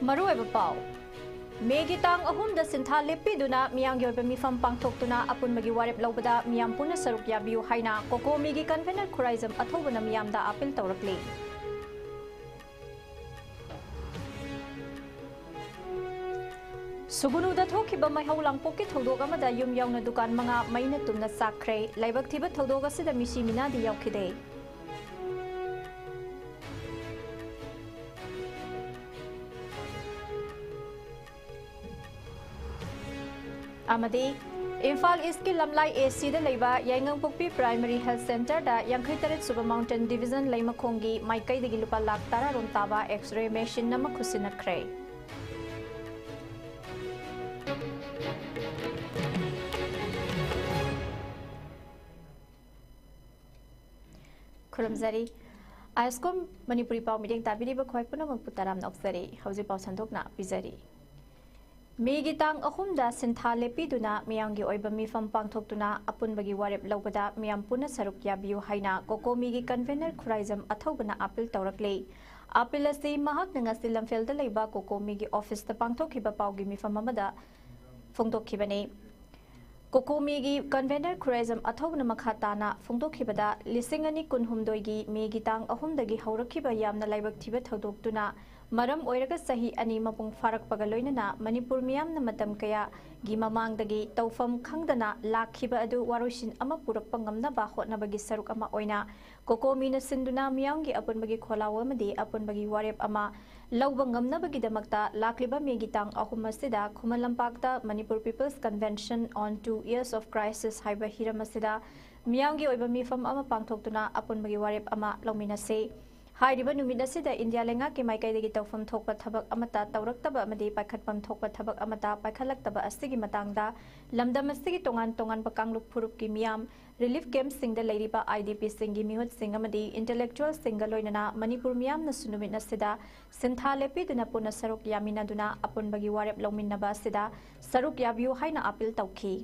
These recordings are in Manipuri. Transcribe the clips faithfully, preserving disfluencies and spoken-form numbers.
ꯃꯔꯨꯑꯣꯏꯕ ꯄꯥꯎ꯫ ꯃꯦꯒꯤ ꯇꯥꯡ ꯑꯍꯨꯝꯗ ꯁꯤꯟꯊꯥ ꯂꯦꯞꯄꯤꯗꯨꯅ ꯃꯤꯌꯥꯝꯒꯤ ꯑꯣꯏꯕ ꯃꯤꯐꯝ ꯄꯥꯡꯊꯣꯛꯇꯨꯅ ꯑꯄꯨꯟꯕꯒꯤ ꯋꯥꯔꯦꯞ ꯂꯧꯕꯗ ꯃꯤꯌꯥꯝ ꯄꯨꯟꯅ ꯁꯔꯨꯛ ꯌꯥꯕꯤꯌꯨ ꯍꯥꯏꯅ ꯀꯣꯀꯣꯃꯤꯒꯤ convener ꯈꯨꯔꯥꯏꯖꯝ ꯑꯊꯧꯕꯅ ꯃꯤꯌꯥꯝꯗ ꯑꯥꯄꯤꯜ ꯇꯧꯔꯛꯂꯤ꯫ ꯁꯨꯒꯨꯅꯨꯗ ꯊꯣꯛꯈꯤꯕ ꯃꯩꯍꯧ ꯂꯥꯡꯄꯣꯛꯀꯤ ꯊꯧꯗꯣꯛ ꯑꯃꯗ ꯌꯨꯝ ꯌꯥꯎꯅ ꯗꯨꯀꯥꯟ ꯃꯉꯥ ꯃꯩꯅ ꯇꯨꯝꯅ ꯆꯥꯛꯈ꯭ꯔꯦ꯫ ꯂꯥꯏꯕꯛ ꯊꯤꯕ ꯊꯧꯗꯣꯛ ꯑꯁꯤꯗ ꯃꯤꯁꯤ ꯃꯤꯅꯥꯗꯤ ꯌꯥꯎꯈꯤꯗꯦ꯫ ꯑꯃꯗꯤ ꯏꯝꯐꯥꯜ ꯏꯁꯀꯤ ꯂꯝꯂꯥꯏ ꯑꯦ ꯁꯤꯗ ꯂꯩꯕ ꯌꯥꯏꯉꯪꯄꯣꯛꯄꯤ Primary Health Centreꯗ ꯌꯥꯡꯈꯩ ꯇꯔꯦꯠ ꯁꯨꯕ Mountain Division ꯂꯩꯃꯈꯣꯡꯒꯤ ꯃꯥꯏꯀꯩꯗꯒꯤ ꯂꯨꯄꯥ ꯂꯥꯈ ꯇꯔꯥ ꯔꯣꯝ ꯇꯥꯕ X-ray machine ꯑꯃ ꯈꯨꯠꯁꯤꯟꯅꯈ꯭ꯔꯦ꯫ ꯈꯨꯔꯨꯝꯖꯔꯤ꯫ ꯑꯥꯏꯁꯀꯣꯝ ꯃꯅꯤꯄꯨꯔꯤ ꯄꯥꯎ ꯃꯤꯠꯌꯦꯡ ꯇꯥꯕꯤꯔꯤꯕ ꯈ꯭ꯋꯥꯏ ꯄꯨꯝꯅꯃꯛꯄꯨ ꯇꯔꯥꯝꯅ ꯑꯣꯛꯆꯔꯤ꯫ ꯍꯧꯖꯤꯛ ꯄꯥꯎ ꯁꯟꯗꯣꯛꯅ ꯄꯤꯖꯔꯤ꯫ ꯃꯦꯒꯤ ꯇꯥꯡ ꯑꯍꯨꯝꯗ ꯁꯤꯟꯊꯥ ꯂꯦꯞꯄꯤꯗꯨꯅ ꯃꯤꯌꯥꯝꯒꯤ ꯑꯣꯏꯕ ꯃꯤꯐꯝ ꯄꯥꯡꯊꯣꯛꯇꯨꯅ ꯑꯄꯨꯟꯕꯒꯤ ꯋꯥꯔꯦꯞ ꯂꯧꯕꯗ ꯃꯤꯌꯥꯝ ꯄꯨꯟꯅ ꯁꯔꯨꯛ ꯌꯥꯕꯤꯌꯨ ꯍꯥꯏꯅ ꯀꯣꯀꯣꯃꯤꯒꯤ convener ꯈꯨꯔꯥꯏꯖꯝ ꯑꯊꯧꯕꯅ ꯑꯥꯄꯤꯜ ꯇꯧꯔꯛꯂꯤ꯫ ꯑꯥꯄꯤꯜ ꯑꯁꯤ ꯃꯍꯥꯛꯅ ꯉꯁꯤ ꯂꯝꯐꯦꯜꯗ ꯂꯩꯕ ꯀꯣꯀꯣꯃꯤꯒꯤ officeꯇ ꯄꯥꯡꯊꯣꯛꯈꯤꯕ ꯄꯥꯎꯒꯤ ꯃꯤꯐꯝ ꯑꯃꯗ ꯐꯣꯡꯗꯣꯛꯈꯤꯕꯅꯤ꯫ ꯀꯣꯀꯣꯃꯤꯒꯤ convener ꯈꯨꯔꯥꯏꯖꯝ ꯑꯊꯧꯕꯅ ꯃꯈꯥ ꯇꯥꯅ ꯐꯣꯡꯗꯣꯛꯈꯤꯕꯗ, ꯂꯤꯁꯤꯡ ꯑꯅꯤ ꯀꯨꯟꯍꯨꯝꯗꯣꯏꯒꯤ ꯃꯦꯒꯤ ꯇꯥꯡ ꯑꯍꯨꯝꯗꯒꯤ ꯍꯧꯔꯛꯈꯤꯕ ꯌꯥꯝꯅ ꯂꯥꯏꯕꯛ ꯊꯤꯕ ꯊꯧꯗꯣꯛꯇꯨꯅ ꯃꯔꯝ ꯑꯣꯏꯔꯒ ꯆꯍꯤ ꯑꯅꯤ ꯃꯄꯨꯡ ꯐꯥꯔꯛꯄꯒ ꯂꯣꯏꯅꯅ ꯃꯅꯤꯄꯨꯔ ꯃꯤꯌꯥꯝꯅ ꯃꯇꯝ ꯀꯌꯥꯒꯤ ꯃꯃꯥꯡꯗꯒꯤ ꯇꯧꯐꯝ ꯈꯪꯗꯅ ꯂꯥꯛꯈꯤꯕ ꯑꯗꯨ ꯋꯥꯔꯣꯏꯁꯤꯟ ꯑꯃ ꯄꯨꯔꯛꯄ ꯉꯝꯅꯕ ꯍꯣꯠꯅꯕꯒꯤ ꯁꯔꯨꯛ ꯑꯃ ꯑꯣꯏꯅ ꯀꯣꯀꯣꯃꯤꯅ ꯁꯤꯟꯗꯨꯅ ꯃꯤꯌꯥꯝꯒꯤ ꯑꯄꯨꯟꯕꯒꯤ ꯈꯣꯜꯂꯥꯎ ꯑꯃꯗꯤ ꯑꯄꯨꯟꯕꯒꯤ ꯋꯥꯔꯦꯞ ꯑꯃ ꯂꯧꯕ ꯉꯝꯅꯕꯒꯤꯗꯃꯛꯇ ꯂꯥꯛꯂꯤꯕ ꯃꯦꯒꯤ ꯇꯥꯡ ꯑꯍꯨꯝ ꯑꯁꯤꯗ ꯈꯨꯃꯟ ꯂꯝꯄꯥꯛꯇ Manipur People's Convention on Two Years of Crisis ꯍꯥꯏꯕ ꯍꯤꯔꯝ ꯑꯁꯤꯗ ꯃꯤꯌꯥꯝꯒꯤ ꯑꯣꯏꯕ ꯃꯤꯐꯝ ꯑꯃ ꯄꯥꯡꯊꯣꯛꯇꯨꯅ ꯑꯄꯨꯟꯕꯒꯤ ꯋꯥꯔꯦꯞ ꯑꯃ ꯂꯧꯃꯤꯟꯅꯁꯤ꯫ ꯍꯥꯏꯔꯤꯕ ꯅꯨꯃꯤꯠ ꯑꯁꯤꯗ ꯏꯟꯗꯤꯌꯥ ꯂꯩꯉꯥꯛꯀꯤ ꯃꯥꯏꯀꯩꯗꯒꯤ ꯇꯧꯐꯝ ꯊꯣꯛꯄ ꯊꯕꯛ ꯑꯃꯠꯇ ꯇꯧꯔꯛꯇꯕ ꯑꯃꯗꯤ ꯄꯥꯏꯈꯠꯐꯝ ꯊꯣꯛꯄ ꯊꯕꯛ ꯑꯃꯠꯇ ꯄꯥꯏꯈꯠꯂꯛꯇꯕ ꯑꯁꯤꯒꯤ ꯃꯇꯥꯡꯗ ꯂꯝꯗꯝ ꯑꯁꯤꯒꯤ ꯇꯣꯉꯥꯟ ꯇꯣꯉꯥꯟꯕ ꯀꯥꯡꯂꯨꯞ ꯐꯨꯔꯨꯞꯀꯤ ꯃꯤꯌꯥꯝ, relief campꯁꯤꯡꯗ ꯂꯩꯔꯤꯕ IDPꯁꯤꯡꯒꯤ ꯃꯤꯍꯨꯠꯁꯤꯡ ꯑꯃꯗꯤ intellectualꯁꯤꯡꯒ ꯂꯣꯏꯅꯅ ꯃꯅꯤꯄꯨꯔ ꯃꯤꯌꯥꯝꯅꯁꯨ ꯅꯨꯃꯤꯠ ꯑꯁꯤꯗ ꯁꯤꯟꯊꯥ ꯂꯦꯞꯄꯤꯗꯨꯅ ꯄꯨꯟꯅ ꯁꯔꯨꯛ ꯌꯥꯃꯤꯟꯅꯗꯨꯅ ꯑꯄꯨꯟꯕꯒꯤ ꯋꯥꯔꯦꯞ ꯂꯧꯃꯤꯟꯅꯕ ꯑꯁꯤꯗ ꯁꯔꯨꯛ ꯌꯥꯕꯤꯌꯨ ꯍꯥꯏꯅ ꯑꯥꯄꯤꯜ ꯇꯧꯈꯤ꯫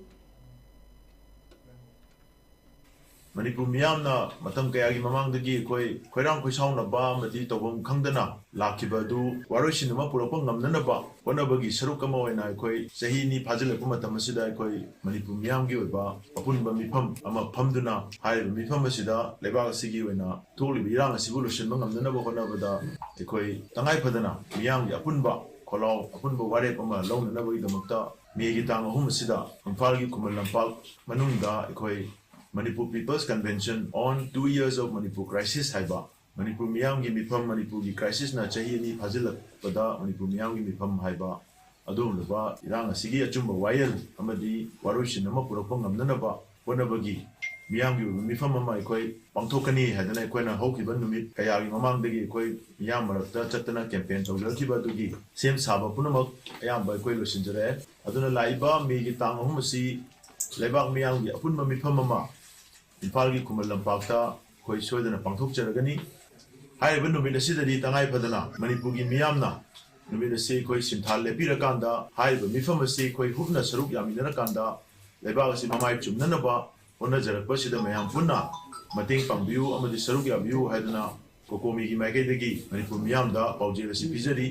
ꯃꯅꯤꯄꯨꯔ ꯃꯤꯌꯥꯝꯅ ꯃꯇꯝ ꯀꯌꯥꯒꯤ ꯃꯃꯥꯡꯗꯒꯤ ꯑꯩꯈꯣꯏ ꯈꯣꯏꯔꯥꯡ ꯈꯣꯏꯁꯥꯎꯅꯕ ꯑꯃꯗꯤ ꯇꯧꯐꯝ ꯈꯪꯗꯅ ꯂꯥꯛꯈꯤꯕ ꯑꯗꯨ ꯋꯥꯔꯣꯏꯁꯤꯟ ꯑꯃ ꯄꯨꯔꯛꯄ ꯉꯝꯅꯅꯕ ꯍꯣꯠꯅꯕꯒꯤ ꯁꯔꯨꯛ ꯑꯃ ꯑꯣꯏꯅ ꯑꯩꯈꯣꯏ ꯆꯍꯤ ꯑꯅꯤ ꯐꯥꯖꯤꯜꯂꯛꯄ ꯃꯇꯝ ꯑꯁꯤꯗ ꯑꯩꯈꯣꯏ ꯃꯅꯤꯄꯨꯔ ꯃꯤꯌꯥꯝꯒꯤ ꯑꯣꯏꯕ ꯑꯄꯨꯟꯕ ꯃꯤꯐꯝ ꯑꯃ ꯐꯝꯗꯨꯅ ꯍꯥꯏꯔꯤꯕ ꯃꯤꯐꯝ ꯑꯁꯤꯗ ꯂꯩꯕꯥꯛ ꯑꯁꯤꯒꯤ ꯑꯣꯏꯅ ꯊꯣꯛꯂꯤꯕ ꯏꯔꯥꯡ ꯑꯁꯤꯕꯨ ꯂꯣꯏꯁꯤꯟꯕ ꯉꯝꯅꯅꯕ ꯍꯣꯠꯅꯕꯗ ꯑꯩꯈꯣꯏ ꯇꯉꯥꯏ ꯐꯗꯅ ꯃꯤꯌꯥꯝꯒꯤ ꯑꯄꯨꯟꯕ ꯈꯣꯜꯂꯥꯎ, ꯑꯄꯨꯟꯕ ꯋꯥꯔꯦꯞ ꯑꯃ ꯂꯧꯅꯅꯕꯒꯤꯗꯃꯛꯇ ꯃꯦꯒꯤ ꯇꯥꯡ ꯑꯍꯨꯝ ꯑꯁꯤꯗ ꯏꯝꯐꯥꯜꯒꯤ ꯈꯨꯃꯟ ꯂꯝꯄꯥꯛ ꯃꯅꯨꯡꯗ ꯑꯩꯈꯣꯏ Manipur People's Convention on Two Years of Manipur Crisis ꯍꯥꯏꯕ ꯃꯅꯤꯄꯨꯔ ꯃꯤꯌꯥꯝꯒꯤ ꯃꯤꯐꯝ, ꯃꯅꯤꯄꯨꯔꯒꯤ crisis ꯅ ꯆꯍꯤ ꯑꯅꯤ ꯐꯥꯖꯤꯜꯂꯛꯄꯗ ꯃꯅꯤꯄꯨꯔ ꯃꯤꯌꯥꯝꯒꯤ ꯃꯤꯐꯝ ꯍꯥꯏꯕ ꯑꯗꯨꯒꯨꯝꯂꯕ ꯏꯔꯥꯡ ꯑꯁꯤꯒꯤ ꯑꯆꯨꯝꯕ ꯋꯥꯌꯦꯜ ꯑꯃꯗꯤ ꯋꯥꯔꯣꯏꯁꯤꯟ ꯑꯃ ꯄꯨꯔꯛꯄ ꯉꯝꯅꯅꯕ ꯍꯣꯠꯅꯕꯒꯤ ꯃꯤꯌꯥꯝꯒꯤ ꯑꯣꯏꯕ ꯃꯤꯐꯝ ꯑꯃ ꯑꯩꯈꯣꯏ ꯄꯥꯡꯊꯣꯛꯀꯅꯤ ꯍꯥꯏꯗꯅ ꯑꯩꯈꯣꯏꯅ ꯍꯧꯈꯤꯕ ꯅꯨꯃꯤꯠ ꯀꯌꯥꯒꯤ ꯃꯃꯥꯡꯗꯒꯤ ꯑꯩꯈꯣꯏ ꯃꯤꯌꯥꯝ ꯃꯔꯛꯇ ꯆꯠꯇꯅ campaign ꯇꯧꯖꯔꯛꯈꯤꯕ ꯑꯗꯨꯒꯤ ꯁꯦꯝ ꯁꯥꯕ ꯄꯨꯝꯅꯃꯛ ꯑꯌꯥꯝꯕ ꯑꯩꯈꯣꯏ ꯂꯣꯏꯁꯤꯟꯖꯔꯛꯑꯦ꯫ ꯑꯗꯨꯅ ꯂꯥꯛꯏꯕ ꯃꯦꯒꯤ ꯇꯥꯡ ꯑꯍꯨꯝ ꯑꯁꯤ ꯂꯩꯕꯥꯛ ꯃꯤꯌꯥꯝꯒꯤ ꯑꯄꯨꯟꯕ ꯃꯤꯐꯝ ꯑꯃ ꯏꯝꯐꯥꯜꯒꯤ ꯈꯨꯃꯟ ꯂꯝꯄꯥꯛꯇ ꯑꯩꯈꯣꯏ ꯁꯣꯏꯗꯅ ꯄꯥꯡꯊꯣꯛꯆꯔꯒꯅꯤ꯫ ꯍꯥꯏꯔꯤꯕ ꯅꯨꯃꯤꯠ ꯑꯁꯤꯗꯗꯤ ꯇꯉꯥꯏ ꯐꯗꯅ ꯃꯅꯤꯄꯨꯔꯒꯤ ꯃꯤꯌꯥꯝꯅ ꯅꯨꯃꯤꯠ ꯑꯁꯤ ꯑꯩꯈꯣꯏ ꯁꯤꯟꯊꯥ ꯂꯦꯞꯄꯤꯔꯀꯥꯟꯗ ꯍꯥꯏꯔꯤꯕ ꯃꯤꯐꯝ ꯑꯁꯤ ꯑꯩꯈꯣꯏ ꯍꯨꯞꯅ ꯁꯔꯨꯛ ꯌꯥꯃꯤꯟꯅꯔꯀꯥꯟꯗ ꯂꯩꯕꯥꯛ ꯑꯁꯤ ꯃꯃꯥꯏ ꯆꯨꯝꯅꯅꯕ ꯍꯣꯠꯅꯖꯔꯛꯄꯁꯤꯗ ꯃꯌꯥꯝ ꯄꯨꯟꯅ ꯃꯇꯦꯡ ꯄꯥꯡꯕꯤꯌꯨ ꯑꯃꯗꯤ ꯁꯔꯨꯛ ꯌꯥꯕꯤꯌꯨ ꯍꯥꯏꯗꯨꯅ ꯀꯣꯀꯣꯃꯤꯒꯤ ꯃꯥꯏꯀꯩꯗꯒꯤ ꯃꯅꯤꯄꯨꯔ ꯃꯤꯌꯥꯝꯗ ꯄꯥꯎꯖꯦꯜ ꯑꯁꯤ ꯄꯤꯖꯔꯤ꯫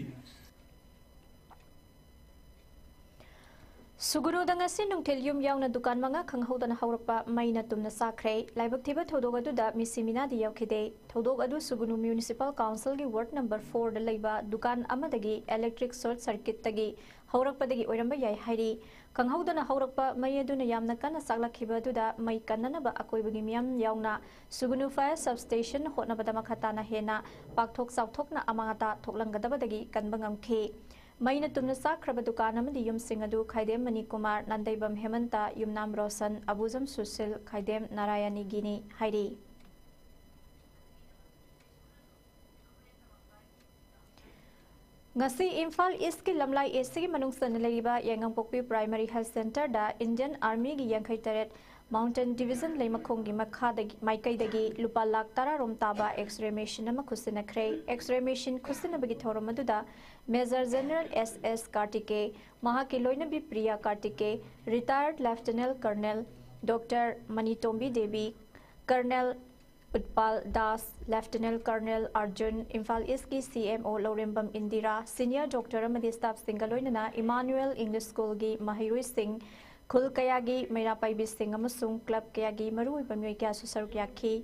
ꯁꯨꯒꯨꯅꯨꯗ ꯉꯁꯤ ꯅꯨꯡꯊꯤꯜ ꯌꯨꯝ ꯌꯥꯎꯅ ꯗꯨꯀꯥꯟ ꯃꯉꯥ ꯈꯪꯍꯧꯗꯅ ꯍꯧꯔꯛꯄ ꯃꯩꯅ ꯇꯨꯝꯅ ꯆꯥꯛꯈ꯭ꯔꯦ꯫ ꯂꯥꯏꯕꯛ ꯊꯤꯕ ꯊꯧꯗꯣꯛ ꯑꯗꯨꯗ ꯃꯤꯁꯤ ꯃꯤꯅꯥꯗꯤ ꯌꯥꯎꯈꯤꯗꯦ꯫ ꯊꯧꯗꯣꯛ ꯑꯗꯨ ꯁꯨꯒꯨꯅꯨ Municipal Council ꯒꯤ ward number four ꯗ ꯂꯩꯕ ꯗꯨꯀꯥꯟ ꯑꯃꯗꯒꯤ electric short circuit ꯇꯒꯤ ꯍꯧꯔꯛꯄꯗꯒꯤ ꯑꯣꯏꯔꯝꯕ ꯌꯥꯏ ꯍꯥꯏꯔꯤ꯫ ꯈꯪꯍꯧꯗꯅ ꯍꯧꯔꯛꯄ ꯃꯩ ꯑꯗꯨꯅ ꯌꯥꯝꯅ ꯀꯟꯅ ꯆꯥꯛꯂꯛꯈꯤꯕ ꯑꯗꯨꯗ ꯃꯩ ꯀꯟꯅꯅꯕ ꯑꯀꯣꯏꯕꯒꯤ ꯃꯤꯌꯥꯝ ꯌꯥꯎꯅ ꯁꯨꯒꯨꯅꯨ Fire Sub Station ꯍꯣꯠꯅꯕꯗ ꯃꯈꯥ ꯇꯥꯅ ꯍꯦꯟꯅ ꯄꯥꯛꯊꯣꯛ ꯆꯥꯎꯊꯣꯛꯅ ꯑꯃꯥꯡ ꯑꯇꯥ ꯊꯣꯛꯂꯝꯒꯗꯕꯗꯒꯤ ꯀꯟꯕ ꯉꯝꯈꯤ꯫ ꯃꯩꯅ ꯇꯨꯝꯅ ꯆꯥꯛꯈ꯭ꯔꯕ ꯗꯨꯀꯥꯟ ꯑꯃꯗꯤ ꯌꯨꯝꯁꯤꯡ ꯑꯗꯨ ꯈꯥꯏꯗꯦꯝ ꯃꯅꯤꯀꯨꯃꯥꯔ, ꯅꯥꯟꯗꯩꯕꯝ ꯍꯦꯃꯟꯇ, ꯌꯨꯝꯅꯥꯝ ꯔꯣꯁꯟ, ꯑꯕꯨꯖꯝ ꯁꯨꯁꯤꯜ, ꯈꯥꯏꯗꯦꯝ ꯅꯥꯔꯥꯌꯅꯤꯒꯤꯅꯤ ꯍꯥꯏꯔꯤ꯫ ꯉꯁꯤ ꯏꯝꯐꯥꯜ ꯏꯁꯀꯤ ꯂꯝꯂꯥꯏ ꯑꯦꯁꯤꯒꯤ ꯃꯅꯨꯡ ꯆꯟꯅ ꯂꯩꯔꯤꯕ ꯌꯥꯏꯉꯪꯄꯣꯛꯄꯤ Primary Health Centre ꯗ Indian Army ꯒꯤ ꯌꯥꯡꯈꯩ ꯇꯔꯦꯠ Mountain Division ꯂꯩꯃꯈꯣꯡꯒꯤ ꯃꯈꯥꯗꯒꯤ, ꯃꯥꯏꯀꯩꯗꯒꯤ ꯂꯨꯄꯥ ꯂꯥꯈ ꯇꯔꯥ ꯔꯣꯝ ꯇꯥꯕ X-ray machine ꯑꯃ ꯈꯨꯠꯁꯤꯟꯅꯈ꯭ꯔꯦ꯫ X-ray machine ꯈꯨꯠꯁꯤꯟꯅꯕꯒꯤ ꯊꯧꯔꯝ ꯑꯗꯨꯗ Major General S S Kartike, ꯃꯍꯥꯛꯀꯤ ꯂꯣꯏꯅꯕꯤ Priya ꯀꯥꯔꯇꯤꯀꯦ, Retired Lieutenant Colonel Doctor ꯃꯅꯤꯇꯣꯝꯕꯤ Devi, Colonel Utpal Das, Lieutenant Colonel Arjun, Imphal ꯏꯁꯀꯤ C M O ꯂꯧꯔꯦꯝꯕꯝ ꯏꯟꯗꯤꯔꯥ, senior doctor ꯑꯃꯗꯤ staffꯁꯤꯡꯒ ꯂꯣꯏꯅꯅ Emmanuel English Schoolꯒꯤ ꯃꯍꯩꯔꯣꯏꯁꯤꯡ, ꯈꯨꯜ ꯀꯌꯥꯒꯤ ꯃꯩꯔꯥ ꯄꯥꯏꯕꯤꯁꯤꯡ ꯑꯃꯁꯨꯡ club ꯀꯌꯥꯒꯤ ꯃꯔꯨꯑꯣꯏꯕ ꯃꯤꯑꯣꯏ ꯀꯌꯥꯁꯨ ꯁꯔꯨꯛ ꯌꯥꯈꯤ꯫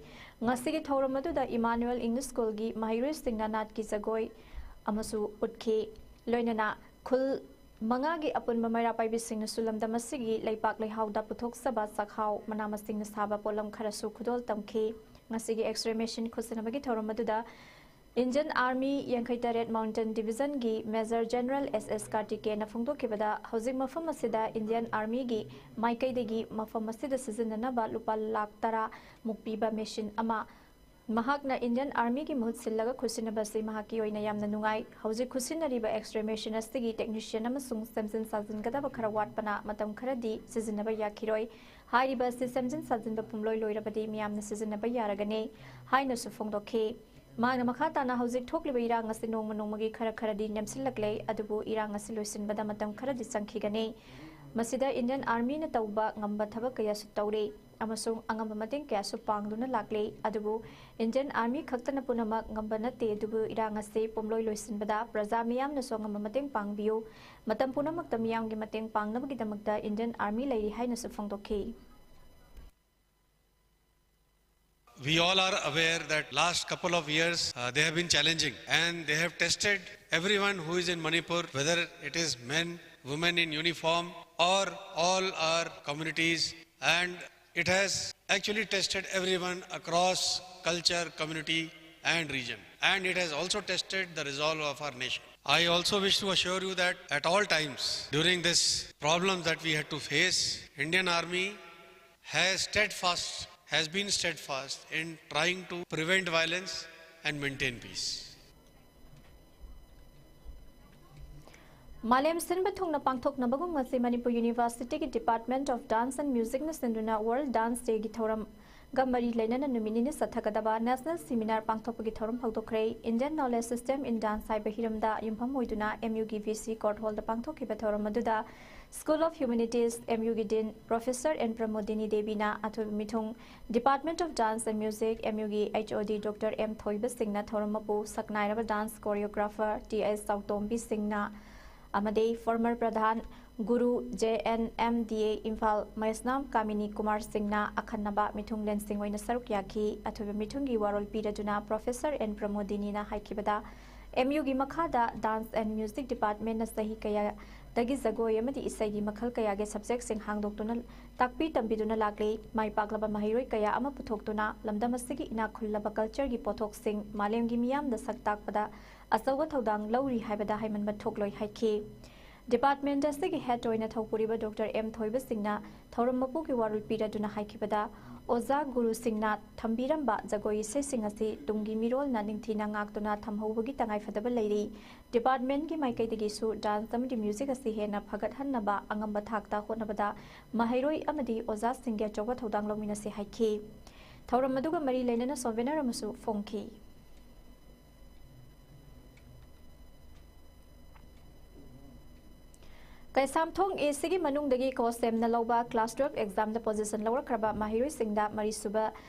ꯉꯁꯤꯒꯤ ꯊꯧꯔꯝ ꯑꯗꯨꯗ Emmanuel English Schoolꯒꯤ ꯃꯍꯩꯔꯣꯏꯁꯤꯡꯅ ꯅꯥꯠꯀꯤ ꯖꯒꯣꯏ ꯑꯃꯁꯨ ꯎꯠꯈꯤ꯫ ꯂꯣꯏꯅꯅ ꯈꯨꯜ ꯃꯉꯥꯒꯤ ꯑꯄꯨꯟꯕ ꯃꯩꯔꯥ ꯄꯥꯏꯕꯤꯁꯤꯡꯅꯁꯨ ꯂꯝꯗꯝ ꯑꯁꯤꯒꯤ ꯂꯩꯄꯥꯛ ꯂꯩꯍꯥꯎꯗ ꯄꯨꯊꯣꯛꯆꯕ ꯆꯥꯛꯍꯥꯎ, ꯃꯅꯥ ꯃꯁꯤꯡꯅ ꯁꯥꯕ ꯄꯣꯠꯂꯝ ꯈꯔꯁꯨ ꯈꯨꯗꯣꯜ ꯇꯝꯈꯤ꯫ ꯉꯁꯤꯒꯤ X-ray machine ꯈꯨꯠꯁꯤꯟꯅꯕꯒꯤ ꯊꯧꯔꯝ ꯑꯗꯨꯗ Indian Army ꯌꯥꯡꯈꯩ ꯇꯔꯦꯠ Mountain Divisionꯒꯤ Major General S S Kartikeyanꯅ ꯐꯣꯡꯗꯣꯛꯈꯤꯕꯗ, ꯍꯧꯖꯤꯛ ꯃꯐꯝ ꯑꯁꯤꯗ Indian Armyꯒꯤ ꯃꯥꯏꯀꯩꯗꯒꯤ ꯃꯐꯝ ꯑꯁꯤꯗ ꯁꯤꯖꯤꯟꯅꯅꯕ ꯂꯨꯄꯥ ꯂꯥꯈ ꯇꯔꯥ ꯃꯨꯛ ꯄꯤꯕ machine ꯑꯃ ꯃꯍꯥꯛꯅ Indian Armyꯒꯤ ꯃꯍꯨꯠ ꯁꯤꯜꯂꯒ ꯈꯨꯠꯁꯤꯟꯅꯕ ꯑꯁꯤ ꯃꯍꯥꯛꯀꯤ ꯑꯣꯏꯅ ꯌꯥꯝꯅ ꯅꯨꯡꯉꯥꯏ꯫ ꯍꯧꯖꯤꯛ ꯈꯨꯠꯁꯤꯟꯅꯔꯤꯕ X-ray machine ꯑꯁꯤꯒꯤ technician ꯑꯃꯁꯨꯡ ꯁꯦꯝꯖꯤꯟ ꯁꯥꯖꯤꯟꯒꯗꯕ ꯈꯔ ꯋꯥꯠꯄꯅ ꯃꯇꯝ ꯈꯔꯗꯤ ꯁꯤꯖꯤꯟꯅꯕ ꯌꯥꯈꯤꯔꯣꯏ꯫ ꯍꯥꯏꯔꯤꯕ ꯑꯁꯤ ꯁꯦꯝꯖꯤꯟ ꯁꯥꯖꯤꯟꯕ ꯄꯨꯝꯂꯣꯏ ꯂꯣꯏꯔꯕꯗꯤ ꯃꯤꯌꯥꯝꯅ ꯁꯤꯖꯤꯟꯅꯕ ꯌꯥꯔꯒꯅꯤ ꯍꯥꯏꯅꯁꯨ ꯐꯣꯡꯗꯣꯛꯈꯤ꯫ ꯃꯍꯥꯛꯅ ꯃꯈꯥ ꯇꯥꯅ, ꯍꯧꯖꯤꯛ ꯊꯣꯛꯂꯤꯕ ꯏꯔꯥꯡ ꯑꯁꯤ ꯅꯣꯡꯃ ꯅꯣꯡꯃꯒꯤ ꯈꯔ ꯈꯔꯗꯤ ꯅꯦꯝꯁꯤꯜꯂꯛꯂꯦ, ꯑꯗꯨꯕꯨ ꯏꯔꯥꯡ ꯑꯁꯤ ꯂꯣꯏꯁꯤꯟꯕꯗ ꯃꯇꯝ ꯈꯔꯗꯤ ꯆꯪꯈꯤꯒꯅꯤ꯫ ꯃꯁꯤꯗ Indian Armyꯅ ꯇꯧꯕ ꯉꯝꯕ ꯊꯕꯛ ꯀꯌꯥꯁꯨ ꯇꯧꯔꯤ ꯑꯃꯁꯨꯡ ꯑꯉꯝꯕ ꯃꯇꯦꯡ ꯀꯌꯥꯁꯨ ꯄꯥꯡꯗꯨꯅ ꯂꯥꯛꯂꯤ꯫ ꯑꯗꯨꯕꯨ Indian Army ꯈꯛꯇꯅ ꯄꯨꯝꯅꯃꯛ ꯉꯝꯕ ꯅꯠꯇꯦ, ꯑꯗꯨꯕꯨ ꯏꯔꯥꯡ ꯑꯁꯤ ꯄꯨꯝꯂꯣꯏ ꯂꯣꯏꯁꯤꯟꯕꯗ ꯄ꯭ꯔꯖꯥ ꯃꯤꯌꯥꯝꯅꯁꯨ ꯑꯉꯝꯕ ꯃꯇꯦꯡ ꯄꯥꯡꯕꯤꯌꯨ꯫ ꯃꯇꯝ ꯄꯨꯝꯅꯃꯛꯇ ꯃꯤꯌꯥꯝꯒꯤ ꯃꯇꯦꯡ ꯄꯥꯡꯅꯕꯒꯤꯗꯃꯛꯇ Indian Army ꯂꯩꯔꯤ ꯍꯥꯏꯅꯁꯨ ꯐꯣꯡꯗꯣꯛꯈꯤ꯫ We all are aware that last couple of years, uh, they have been challenging and they have tested everyone who is in Manipur, whether it is men, women in uniform or all our communities, and it has actually tested everyone across culture, community and region. And it has also tested the resolve of our nation. I also wish to assure you that at all times during this problem that we had to face, Indian Army has steadfast, has been steadfast in trying to prevent violence and maintain peace. ꯃꯥꯂꯦꯝ ꯁꯤꯟꯕ ꯊꯨꯡꯅ ꯄꯥꯡꯊꯣꯛꯅꯕꯒꯨꯝ ꯉꯁꯤ Manipur Universityꯒꯤ Department of Dance and Musicꯅ ꯁꯤꯟꯗꯨꯅ World Dance Dayꯒꯤ ꯊꯧꯔꯝꯒ ꯃꯔꯤ ꯂꯩꯅꯅ ꯅꯨꯃꯤꯠ ꯅꯤꯅꯤ ꯆꯠꯊꯒꯗꯕ National Seminar ꯄꯥꯡꯊꯣꯛꯄꯒꯤ ꯊꯧꯔꯝ ꯍꯧꯗꯣꯛꯈ꯭ꯔꯦ꯫ Indian Knowledge System in Dance ꯍꯥꯏꯕ ꯍꯤꯔꯝꯗ ꯌꯨꯝꯐꯝ ꯑꯣꯏꯗꯨꯅ M Uꯒꯤ V C Court Hallꯗ ꯄꯥꯡꯊꯣꯛꯈꯤꯕ ꯊꯧꯔꯝ ꯑꯗꯨꯗ School of Humanities, M U ꯒꯤ Dean Professor N Pramodini Devi ꯅ ꯑꯊꯣꯏꯕ ꯃꯤꯊꯨꯡ, Department of Dance and Music, M U ꯒꯤ H O D Doctor M ꯊꯣꯏꯕ ꯁꯤꯡꯅ ꯊꯧꯔꯝ ꯃꯄꯨ, ꯁꯛꯅꯥꯏꯔꯕ dance choreographer T S ꯆꯥꯎꯇꯣꯝꯕꯤ ꯁꯤꯡꯅ ꯑꯃꯗꯤ former Pradhan Guru J N M D A Imphal ꯃꯩꯁꯅꯥꯝ ꯀꯥꯃꯤꯅꯤ ꯀꯨꯃꯥꯔ ꯁꯤꯡꯅ ꯑꯈꯟꯅꯕ ꯃꯤꯊꯨꯡꯂꯦꯟꯁꯤꯡ ꯑꯣꯏꯅ ꯁꯔꯨꯛ ꯌꯥꯈꯤ꯫ ꯑꯊꯣꯏꯕ ꯃꯤꯊꯨꯡꯒꯤ ꯋꯥꯔꯣꯜ ꯄꯤꯔꯗꯨꯅ Professor N Pramodini ꯅ ꯍꯥꯏꯈꯤꯕꯗ, M U ꯒꯤ ꯃꯈꯥꯗ Dance and Music Department ꯅ ꯆꯍꯤ ꯀꯌꯥ ꯗꯒꯤ ꯖꯒꯣꯏ ꯑꯃꯗꯤ ꯏꯁꯩꯒꯤ ꯃꯈꯜ ꯀꯌꯥꯒꯤ subject ꯁꯤꯡ ꯍꯥꯡꯗꯣꯛꯇꯨꯅ ꯇꯥꯛꯄꯤ ꯇꯝꯕꯤꯗꯨꯅ ꯂꯥꯛꯂꯤ꯫ ꯃꯥꯏ ꯄꯥꯛꯂꯕ ꯃꯍꯩꯔꯣꯏ ꯀꯌꯥ ꯑꯃ ꯄꯨꯊꯣꯛꯇꯨꯅ ꯂꯝꯗꯝ ꯑꯁꯤꯒꯤ ꯏꯅꯥꯛ ꯈꯨꯜꯂꯕ culture ꯒꯤ ꯄꯣꯠꯊꯣꯛꯁꯤꯡ ꯃꯥꯂꯦꯝꯒꯤ ꯃꯤꯌꯥꯝꯗ ꯁꯛ ꯇꯥꯛꯄꯗ ꯑꯆꯧꯕ ꯊꯧꯗꯥꯡ ꯂꯧꯔꯤ ꯍꯥꯏꯕꯗ ꯍꯥꯏꯃꯟꯕ ꯊꯣꯛꯂꯣꯏ ꯍꯥꯏꯈꯤ꯫ Department ꯑꯁꯤꯒꯤ head ꯑꯣꯏꯅ ꯊꯧꯄꯨꯔꯤꯕ Doctor M ꯊꯣꯏꯕ ꯁꯤꯡꯅ ꯊꯧꯔꯝ ꯃꯄꯨꯒꯤ ꯋꯥꯔꯣꯜ ꯄꯤꯔꯗꯨꯅ ꯍꯥꯏꯈꯤꯕꯗ, ꯑꯣꯖꯥ ꯒꯨꯔꯨꯁꯤꯡꯅ ꯊꯝꯕꯤꯔꯝꯕ ꯖꯒꯣꯏ ꯏꯁꯩꯁꯤꯡ ꯑꯁꯤ ꯇꯨꯡꯒꯤ ꯃꯤꯔꯣꯜꯅ ꯅꯤꯡꯊꯤꯅ ꯉꯥꯛꯇꯨꯅ ꯊꯝꯍꯧꯕꯒꯤ ꯇꯉꯥꯏꯐꯗꯕ ꯂꯩꯔꯤ꯫ Department ꯀꯤ ꯃꯥꯏꯀꯩꯗꯒꯤꯁꯨ dance ꯑꯃꯗꯤ music ꯑꯁꯤ ꯍꯦꯟꯅ ꯐꯒꯠꯍꯟꯅꯕ ꯑꯉꯝꯕ ꯊꯥꯛꯇ ꯍꯣꯠꯅꯕꯗ ꯃꯍꯩꯔꯣꯏ ꯑꯃꯗꯤ ꯑꯣꯖꯥꯁꯤꯡꯒꯤ ꯑꯆꯧꯕ ꯊꯧꯗꯥꯡ ꯂꯧꯃꯤꯟꯅꯁꯤ ꯍꯥꯏꯈꯤ꯫ ꯊꯧꯔꯝ ꯑꯗꯨꯒ ꯃꯔꯤ ꯂꯩꯅꯅ souvenir ꯑꯃꯁꯨ ꯐꯣꯡꯈꯤ꯫ ꯀꯩꯁꯥꯝꯊꯣꯡ A C ꯒꯤ ꯃꯅꯨꯡꯗꯒꯤ COHSEM ꯅ ꯂꯧꯕ class twelve exam ꯗ position ꯂꯧꯔꯛꯈ꯭ꯔꯕ ꯃꯍꯩꯔꯣꯏꯁꯤꯡꯗ ꯃꯔꯤꯁꯨꯕ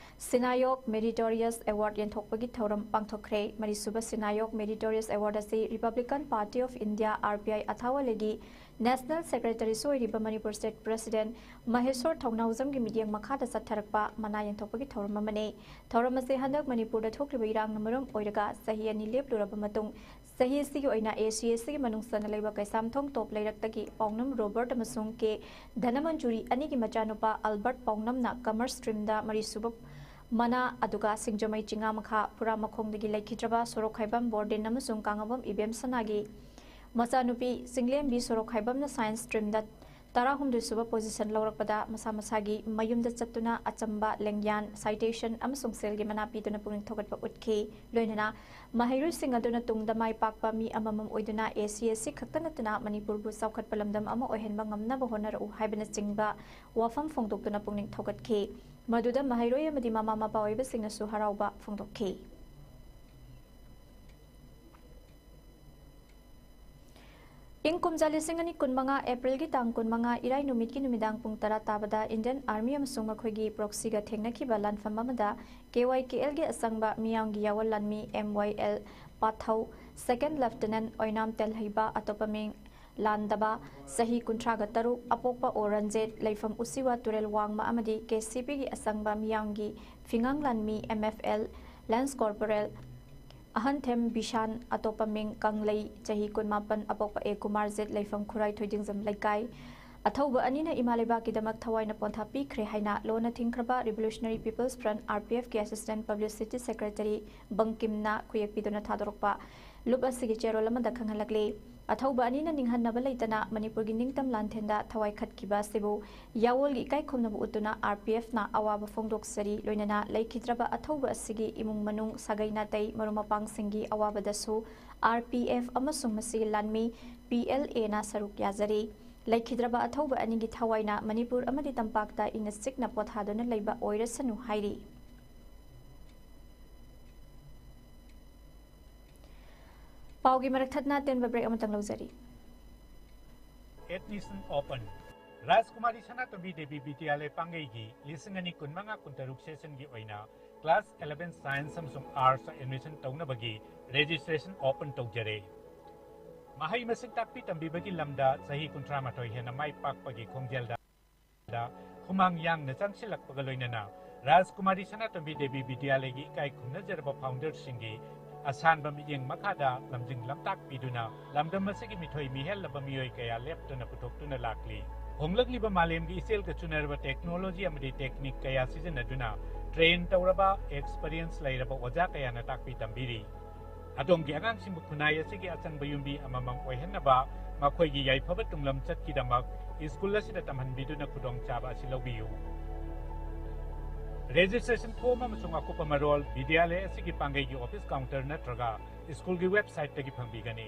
ꯁꯤꯅꯥꯌꯣꯛ Meritorious Award ꯌꯦꯟꯊꯣꯛꯄꯒꯤ ꯊꯧꯔꯝ ꯄꯥꯡꯊꯣꯛꯈ꯭ꯔꯦ꯫ ꯃꯔꯤꯁꯨꯕ ꯁꯤꯅꯥꯌꯣꯛ Meritorious Award ꯑꯁꯤ Republican Party of India, R P I, ꯑꯊꯥꯋꯥꯂꯦꯒꯤ National Secretary ꯁꯨ ꯑꯣꯏꯔꯤꯕ ꯃꯅꯤꯄꯨꯔ State President ꯃꯍꯦꯁꯣꯔ ꯊꯧꯅꯥꯎꯖꯝꯒꯤ ꯃꯤꯠꯌꯦꯡ ꯃꯈꯥꯗ ꯆꯠꯊꯔꯛꯄ ꯃꯅꯥ ꯌꯦꯟꯊꯣꯛꯄꯒꯤ ꯊꯧꯔꯝ ꯑꯃꯅꯤ꯫ ꯊꯧꯔꯝ ꯑꯁꯤ ꯍꯟꯗꯛ ꯃꯅꯤꯄꯨꯔꯗ ꯊꯣꯛꯂꯤꯕ ꯏꯔꯥꯡꯅ ꯃꯔꯝ ꯑꯣꯏꯔꯒ ꯆꯍꯤ ꯑꯅꯤ ꯂꯦꯞꯂꯨꯔꯕ ꯃꯇꯨꯡ, ꯆꯍꯤ ꯑꯁꯤꯒꯤ ꯑꯣꯏꯅ A C S C ꯒꯤ ꯃꯅꯨꯡ ꯆꯟꯅ ꯂꯩꯕ ꯀꯩꯁꯥꯝꯊꯣꯡ ꯇꯣꯞ ꯂꯩꯔꯛꯇꯒꯤ ꯄꯥꯎꯅꯝ ꯔꯣꯕꯔꯠ ꯑꯃꯁꯨꯡ ꯀꯦ ꯙꯅꯃꯟꯖꯨꯔꯤ ꯑꯅꯤꯒꯤ ꯃꯆꯥꯅꯨꯄꯥ ꯑꯜꯕꯔꯠ ꯄꯥꯎꯅꯝꯅ commerce stream ꯗ ꯃꯔꯤꯁꯨꯕ ꯃꯅꯥ, ꯑꯗꯨꯒ ꯁꯤꯡꯖꯃꯩ ꯆꯤꯉꯥꯃꯈꯥ ꯄꯨꯔꯥꯃꯈꯣꯡꯗꯒꯤ ꯂꯩꯈꯤꯗ꯭ꯔꯕ ꯁꯣꯔꯣꯛꯈꯥꯏꯕꯝ ꯕꯣꯔꯗꯦꯟ ꯑꯃꯁꯨꯡ ꯀꯥꯉꯕꯝ ꯏꯕꯦꯝꯁꯅꯥꯒꯤ ꯃꯆꯥꯅꯨꯄꯤ ꯆꯤꯡꯂꯦꯝꯕꯤ ꯁꯣꯔꯣꯛꯈꯥꯏꯕꯝꯅ science stream ꯗ ꯇꯔꯥꯍꯨꯝꯗꯣꯏ ꯁꯨꯕ position ꯂꯧꯔꯛꯄꯗ ꯃꯁꯥ ꯃꯁꯥꯒꯤ ꯃꯌꯨꯝꯗ ꯆꯠꯇꯨꯅ ꯑꯆꯝꯕ ꯂꯦꯡꯌꯥꯟ, citation ꯑꯃꯁꯨꯡ ꯁꯦꯜꯒꯤ ꯃꯅꯥ ꯄꯤꯗꯨꯅ ꯄꯨꯛꯅꯤꯡ ꯊꯧꯒꯠꯄ ꯎꯠꯈꯤ꯫ ꯂꯣꯏꯅꯅ ꯃꯍꯩꯔꯣꯏꯁꯤꯡ ꯑꯗꯨꯅ ꯇꯨꯡꯗ ꯃꯥꯏ ꯄꯥꯛꯄ ꯃꯤ ꯑꯃꯃꯝ ꯑꯣꯏꯗꯨꯅ A C S C ꯈꯛꯇ ꯅꯠꯇꯅ ꯃꯅꯤꯄꯨꯔꯕꯨ ꯆꯥꯎꯈꯠꯄ ꯂꯝꯗꯝ ꯑꯃ ꯑꯣꯏꯍꯟꯕ ꯉꯝꯅꯕ ꯍꯣꯠꯅꯔꯛꯎ ꯍꯥꯏꯕꯅꯆꯤꯡꯕ ꯋꯥꯐꯝ ꯐꯣꯡꯗꯣꯛꯇꯨꯅ ꯄꯨꯛꯅꯤꯡ ꯊꯧꯒꯠꯈꯤ꯫ ꯃꯗꯨꯗ ꯃꯍꯩꯔꯣꯏ ꯑꯃꯗꯤ ꯃꯃꯥ ꯃꯄꯥ ꯑꯣꯏꯕꯁꯤꯡꯅꯁꯨ ꯍꯔꯥꯎꯕ ꯐꯣꯡꯗꯣꯛꯈꯤ꯫ ꯏꯪ ꯀꯨꯝꯖꯥ ꯂꯤꯁꯤꯡ ꯑꯅꯤ ꯀꯨꯟꯃꯉꯥ ꯑꯦꯄ꯭ꯔꯤꯜꯒꯤ ꯇꯥꯡ ꯀꯨꯟꯃꯉꯥ ꯏꯔꯥꯏ ꯅꯨꯃꯤꯠꯀꯤ ꯅꯨꯃꯤꯗꯥꯡ ꯄꯨꯡ ꯇꯔꯥ ꯇꯥꯕꯗ Indian Army ꯑꯃꯁꯨꯡ ꯃꯈꯣꯏꯒꯤ proxyꯒ ꯊꯦꯡꯅꯈꯤꯕ ꯂꯥꯟꯐꯝ ꯑꯃꯗ K Y K Lꯒꯤ ꯑꯆꯪꯕ ꯃꯤꯌꯥꯝꯒꯤ ꯌꯥꯑꯣꯜ ꯂꯥꯟꯃꯤ M Y L ꯄꯥꯊꯧ, Second Lieutenant ꯑꯣꯏꯅꯥꯝ ꯇꯦꯜꯍꯩꯕ, ꯑꯇꯣꯞꯄ ꯃꯤꯡ ꯂꯥꯟꯗꯕ, ꯆꯍꯤ ꯀꯨꯟꯊ꯭ꯔꯥꯒ ꯇꯔꯨꯛ, ꯑꯄꯣꯛꯄ ꯑꯣ ꯔꯟꯖꯦꯠ, ꯂꯩꯐꯝ ꯎꯆꯤꯋꯥ ꯇꯨꯔꯦꯜ ꯋꯥꯡꯃ ꯑꯃꯗꯤ K C Pꯒꯤ ꯑꯆꯪꯕ ꯃꯤꯌꯥꯝꯒꯤ ꯐꯤꯉꯥꯡ ꯂꯥꯟꯃꯤ M F L Lance Corporal ꯑꯍꯟꯊꯦꯝ ꯕꯤꯁꯥꯟ, ꯑꯇꯣꯞꯄ ꯃꯤꯡ ꯀꯪꯂꯩ, ꯆꯍꯤ ꯀꯨꯟꯃꯥꯄꯟ, ꯑꯄꯣꯛꯄ ꯑꯦ ꯀꯨꯃꯥꯔꯖꯤꯠ, ꯂꯩꯐꯝ ꯈꯨꯔꯥꯏ ꯊꯣꯏꯗꯤꯡꯖꯝ ꯂꯩꯀꯥꯏ꯫ ꯑꯊꯧꯕ ꯑꯅꯤꯅ ꯏꯃꯥ ꯂꯩꯕꯥꯛꯀꯤꯗꯃꯛ ꯊꯋꯥꯏꯅ ꯄꯣꯟꯊꯥ ꯄꯤꯈ꯭ꯔꯦ ꯍꯥꯏꯅ ꯂꯣꯟꯅ ꯊꯤꯡꯈ꯭ꯔꯕ Revolutionary People's Front, R P Fꯀꯤ Assistant Publicity Secretary ꯕꯪꯀꯤꯝꯅ ꯈꯨꯌꯦꯛ ꯄꯤꯗꯨꯅ ꯊꯥꯗꯣꯔꯛꯄ ꯂꯨꯞ ꯑꯁꯤꯒꯤ ꯆꯦꯔꯣꯜ ꯑꯃꯗ ꯈꯪꯍꯜꯂꯛꯂꯤ꯫ ꯑꯊꯧꯕ ꯑꯅꯤꯅ ꯅꯤꯡꯍꯟꯅꯕ ꯂꯩꯇꯅ ꯃꯅꯤꯄꯨꯔꯒꯤ ꯅꯤꯡꯇꯝ ꯂꯥꯟꯊꯦꯟꯗ ꯊꯋꯥꯏ ꯈꯠꯈꯤꯕ ꯑꯁꯤꯕꯨ ꯌꯥꯑꯣꯜꯒꯤ ꯏꯀꯥꯏ ꯈꯨꯝꯅꯕ ꯎꯠꯇꯨꯅ R P Fꯅ ꯑꯋꯥꯕ ꯐꯣꯡꯗꯣꯛꯆꯔꯤ, ꯂꯣꯏꯅꯅ ꯂꯩꯈꯤꯗ꯭ꯔꯕ ꯑꯊꯧꯕ ꯑꯁꯤꯒꯤ ꯏꯃꯨꯡ ꯃꯅꯨꯡ, ꯁꯥꯒꯩ ꯅꯥꯇꯩ, ꯃꯔꯨꯞ ꯃꯄꯥꯡꯁꯤꯡꯒꯤ ꯑꯋꯥꯕꯗꯁꯨ R P F ꯑꯃꯁꯨꯡ ꯃꯁꯤꯒꯤ ꯂꯥꯟꯃꯤ P L Aꯅ ꯁꯔꯨꯛ ꯌꯥꯖꯔꯤ꯫ ꯂꯩꯈꯤꯗ꯭ꯔꯕ ꯑꯊꯧꯕ ꯑꯅꯤꯒꯤ ꯊꯋꯥꯏꯅ ꯃꯅꯤꯄꯨꯔ ꯑꯃꯗꯤ ꯇꯝꯄꯥꯛꯇ ꯏꯪꯅ ꯆꯤꯛꯅ ꯄꯣꯊꯥꯗꯨꯅ ꯂꯩꯕ ꯑꯣꯏꯔꯁꯅꯨ ꯍꯥꯏꯔꯤ꯫ ꯄꯥꯎꯒꯤ ꯃꯔꯛ ꯊꯠꯅ ꯑꯇꯦꯟꯕ break ꯑꯃꯇꯪ ꯂꯧꯖꯔꯤ꯫ Admission open. ꯔꯥꯖꯀꯨꯃꯥꯔꯤ ꯁꯅꯥꯇꯣꯝꯕꯤ ꯗꯦꯕꯤ ꯕꯤꯗ꯭ꯌꯥꯂꯌ ꯄꯥꯡꯒꯩꯒꯤ ꯂꯤꯁꯤꯡ ꯑꯅꯤ ꯀꯨꯟꯃꯉꯥ ꯀꯨꯟꯇꯔꯨꯛ sessionꯒꯤ ꯑꯣꯏꯅ class eleven science ꯑꯃꯁꯨꯡ arts admission ꯇꯧꯅꯕꯒꯤ registration open ꯇꯧꯖꯔꯦ꯫ ꯃꯍꯩ ꯃꯁꯤꯡ ꯇꯥꯛꯄꯤ ꯇꯝꯕꯤꯕꯒꯤ ꯂꯝꯗ ꯆꯍꯤ ꯀꯨꯟꯊ꯭ꯔꯥ ꯃꯥꯊꯣꯏ ꯍꯦꯟꯅ ꯃꯥꯏ ꯄꯥꯛꯄꯒꯤ ꯈꯣꯡꯖꯦꯜꯗ ꯍꯨꯃꯥꯡ ꯌꯥꯡꯅ ꯆꯪꯁꯤꯜꯂꯛꯄꯒ ꯂꯣꯏꯅꯅ ꯔꯥꯖꯀꯨꯃꯥꯔꯤ ꯁꯅꯥꯇꯣꯝꯕꯤ ꯗꯦꯕꯤ ꯕꯤꯗ꯭ꯌꯥꯂꯌꯒꯤ ꯏꯀꯥꯏ ꯈꯨꯝꯅꯖꯔꯕ founderꯁꯤꯡꯒꯤ ꯑꯁꯥꯟꯕ ꯃꯤꯠꯌꯦꯡ ꯃꯈꯥꯗ ꯂꯝꯖꯤꯡ ꯂꯝꯇꯥꯛ ꯄꯤꯗꯨꯅ ꯂꯝꯗꯝ ꯑꯁꯤꯒꯤ ꯃꯤꯊꯣꯏ ꯃꯤꯍꯦꯜꯂꯕ ꯃꯤꯑꯣꯏ ꯀꯌꯥ ꯂꯦꯞꯇꯅ ꯄꯨꯊꯣꯛꯇꯨꯅ ꯂꯥꯛꯂꯤ꯫ ꯍꯣꯡꯂꯛꯂꯤꯕ ꯃꯥꯂꯦꯝꯒꯤ ꯏꯆꯦꯜꯒ ꯆꯨꯅꯔꯕ technology ꯑꯃꯗꯤ technique ꯀꯌꯥ ꯁꯤꯖꯤꯟꯅꯗꯨꯅ train ꯇꯧꯔꯕ, experience ꯂꯩꯔꯕ ꯑꯣꯖꯥ ꯀꯌꯥꯅ ꯇꯥꯛꯄꯤ ꯇꯝꯕꯤꯔꯤ꯫ ꯑꯗꯣꯝꯒꯤ ꯑꯉꯥꯡꯁꯤꯡꯕꯨ ꯈꯨꯟꯅꯥꯏ ꯑꯁꯤꯒꯤ ꯑꯆꯪꯕ ꯌꯨꯝꯕꯤ ꯑꯃꯃꯝ ꯑꯣꯏꯍꯟꯅꯕ ꯃꯈꯣꯏꯒꯤ ꯌꯥꯏꯐꯕ ꯇꯨꯡꯂꯝꯆꯠꯀꯤꯗꯃꯛ ꯁ꯭ꯀꯨꯜ ꯑꯁꯤꯗ ꯇꯝꯍꯟꯕꯤꯗꯨꯅ ꯈꯨꯗꯣꯡꯆꯥꯕ ꯑꯁꯤ ꯂꯧꯕꯤꯌꯨ꯫ Registration form ꯑꯃꯁꯨꯡ ꯑꯀꯨꯞꯄ ꯃꯔꯣꯜ ꯕꯤꯗ꯭ꯌꯥꯂꯌ ꯑꯁꯤꯒꯤ ꯄꯥꯡꯒꯩꯒꯤ office counter ꯅꯠꯇ꯭ꯔꯒ ꯁ꯭ꯀꯨꯜꯒꯤ websiteꯇꯒꯤ ꯐꯪꯕꯤꯒꯅꯤ꯫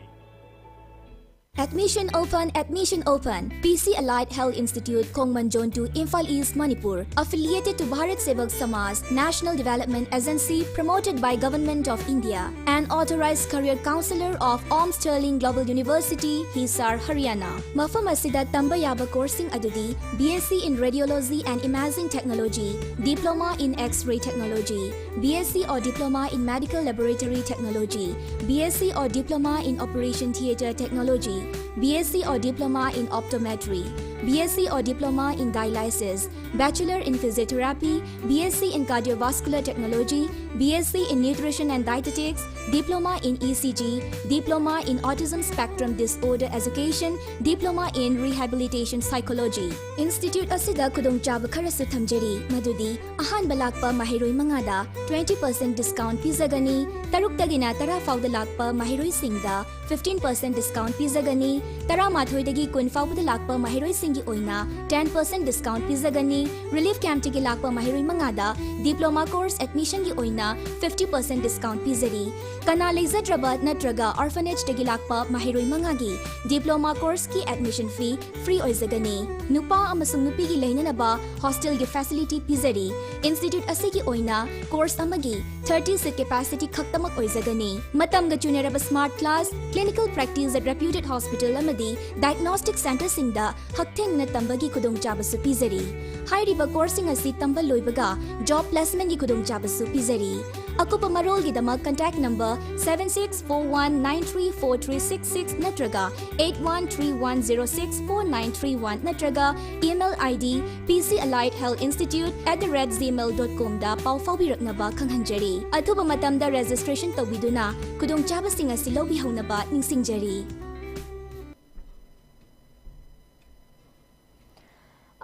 Admission open, admission open. P C Allied Health Institute, Khongman Zone two, Imphal East, Manipur. Affiliated to Bharat Sevak Samaj, National Development Agency, promoted by Government of India. An authorized career counselor of Om Sterling Global University, Hisar, Haryana. ꯃꯐꯝ ꯑꯁꯤꯗ ꯇꯝꯕ ꯌꯥꯕ courseꯁꯤꯡ ꯑꯗꯨꯗꯤ B S C in Radiology and Imaging Technology, Diploma in X-ray Technology, B S c or Diploma in Medical Laboratory Technology, B S c or Diploma in Operation Theatre Technology, B S c or Diploma in Optometry, B S c or Diploma in Dialysis, Bachelor in Physiotherapy, B S c in Cardiovascular Technology, B S c in Nutrition and Dietetics, Diploma in E C G, Diploma in Autism Spectrum Disorder Education, Diploma in Rehabilitation Psychology. Institute ꯑꯁꯤꯗ ꯈꯨꯗꯣꯡꯆꯥꯕ ꯈꯔꯁꯨ ꯊꯝꯖꯔꯤ, ꯃꯗꯨꯗꯤ ꯑꯍꯥꯟꯕ ꯂꯥꯛꯄ ꯃꯍꯩꯔꯣꯏ ꯃꯉꯥꯗ twenty percent discount ꯄꯤꯖꯒꯅꯤ, ꯇꯔꯨꯛꯇꯒꯤꯅ ꯇꯔꯥ ꯐꯥꯎꯗ ꯂꯥꯛꯄ ꯃꯍꯩꯔꯣꯏꯁꯤꯡꯗ fifteen percent discount ꯄꯤꯖꯒꯅꯤ, ꯇꯔꯥꯃꯥꯊꯣꯏꯗꯒꯤ ꯀꯨꯟ ꯐꯥꯎꯕꯗ ꯂꯥꯛꯄ ꯃꯍꯩꯔꯣꯏꯁꯤꯡꯒꯤ ꯑꯣꯏꯅ ten percent discount ꯄꯤꯖꯒꯅꯤ, relief campꯇꯒꯤ ꯂꯥꯛꯄ ꯃꯍꯩꯔꯣꯏ ꯃꯉꯥꯗ diploma course admissionꯒꯤ ꯑꯣꯏꯅ fifty percent discount ꯄꯤꯖꯔꯤ꯫ ꯀꯅꯥ ꯂꯩꯖꯗ꯭ꯔꯕ ꯅꯠꯇ꯭ꯔꯒ orphanageꯇꯒꯤ ꯂꯥꯛꯄ ꯃꯍꯩꯔꯣꯏ ꯃꯉꯥꯒꯤ diploma courseꯀꯤ admission fee free ꯑꯣꯏꯖꯒꯅꯤ꯫ ꯅꯨꯄꯥ ꯑꯃꯁꯨꯡ ꯅꯨꯄꯤꯒꯤ ꯂꯩꯅꯅꯕ hostelꯒꯤ facility ꯄꯤꯖꯔꯤ꯫ Institute ꯑꯁꯤꯒꯤ ꯑꯣꯏꯅ course ꯑꯃꯒꯤ thirty seat capacity ꯈꯛꯇꯃꯛ ꯑꯣꯏꯖꯒꯅꯤ꯫ ꯃꯇꯝꯒ ꯆꯨꯅꯔꯕ smart class, clinical practice at reputed hospital ꯑꯃꯗꯤ diagnostic centreꯁꯤꯡꯗ ꯍꯛꯊꯦꯡꯅꯅ ꯇꯝꯕꯒꯤ ꯈꯨꯗꯣꯡꯆꯥꯕꯁꯨ ꯄꯤꯖꯔꯤ꯫ ꯍꯥꯏꯔꯤꯕ courseꯁꯤꯡ ꯑꯁꯤ ꯇꯝꯕ ꯂꯣꯏꯕꯒ job placementꯀꯤ ꯈꯨꯗꯣꯡꯆꯥꯕꯁꯨ ꯄꯤꯖꯔꯤ꯫ ꯑꯀꯨꯞꯄ ꯃꯔꯣꯜꯒꯤꯗꯃꯛ contact number seven six four one nine three four three six six ꯅꯠꯇ꯭ꯔꯒ eight one three one zero six four nine three one ꯅꯠꯇ꯭ꯔꯒ email ID P C Allied Health Institute at the rate gmail dot comꯗ ꯄꯥꯎ ꯐꯥꯎꯕꯤꯔꯛꯅꯕ ꯈꯪꯍꯟꯖꯔꯤ꯫ ꯑꯊꯨꯕ ꯃꯇꯝꯗ registration ꯇꯧꯕꯤꯗꯨꯅ ꯈꯨꯗꯣꯡꯆꯥꯕꯁꯤꯡ ꯑꯁꯤ ꯂꯧꯕꯤꯍꯧꯅꯕ ꯅꯤꯡꯁꯤꯡꯖꯔꯤ꯫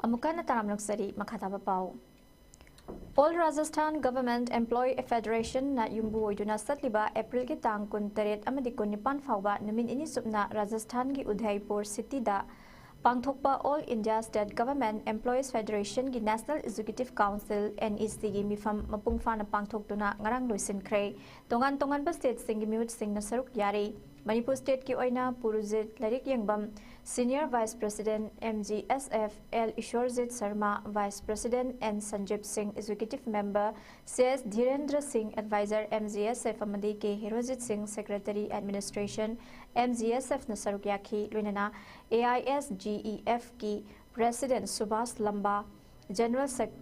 ꯑꯃꯨꯛꯀ ꯍꯟꯅ ꯇꯥꯔꯝꯂꯛꯆꯔꯤ꯫ ꯃꯈꯥ ꯇꯥꯕ ꯄꯥꯎ꯫ All Rajasthan Government Employee Federationꯅ ꯌꯨꯝꯕꯨ ꯑꯣꯏꯗꯨꯅ ꯆꯠꯂꯤꯕ ꯑꯦꯄ꯭ꯔꯤꯜꯒꯤ ꯇꯥꯡ ꯀꯨꯟꯇꯔꯦꯠ ꯑꯃꯗꯤ ꯀꯨꯟꯅꯤꯄꯥꯟ ꯐꯥꯎꯕ ꯅꯨꯃꯤꯠ ꯅꯤꯅꯤ ꯆꯨꯞꯅ ꯔꯥꯖꯁꯊꯥꯟꯒꯤ ꯎꯗꯥꯏꯄꯨꯔ cityꯗ ꯄꯥꯡꯊꯣꯛꯄ All India State Government Employees Federationꯒꯤ National Executive Council, NECꯒꯤ ꯃꯤꯐꯝ ꯃꯄꯨꯡ ꯐꯥꯅ ꯄꯥꯡꯊꯣꯛꯇꯨꯅ ꯉꯔꯥꯡ ꯂꯣꯏꯁꯤꯟꯈ꯭ꯔꯦ꯫ ꯇꯣꯉꯥꯟ ꯇꯣꯉꯥꯟꯕ stateꯁꯤꯡꯒꯤ ꯃꯤꯍꯨꯠꯁꯤꯡꯅ ꯁꯔꯨꯛ ꯌꯥꯔꯤ꯫ ꯃꯅꯤꯄꯨꯔ ꯁ꯭ꯇꯦꯠꯀꯤ ꯑꯣꯏꯅ ꯄꯨꯔꯨꯖꯤꯠ ꯂꯥꯏꯔꯤꯛ ꯌꯦꯡꯕꯝ, Senior Vice President M G S F L ꯏꯁꯣꯔꯖꯤꯠ Sharma, Vice President N Sanjeev Singh, Executive Member C S Dhirendra Singh, Advisor M G S F ꯑꯃꯗꯤ K Herojit Singh, Secretary Administration M G S F ꯅ ꯁꯔꯨꯛ ꯌꯥꯈꯤ꯫ ꯂꯣꯏꯅꯅ A I S G E F ꯀꯤ President ꯁꯨꯕꯥꯁ ꯂꯝꯕꯥ, General Sec-,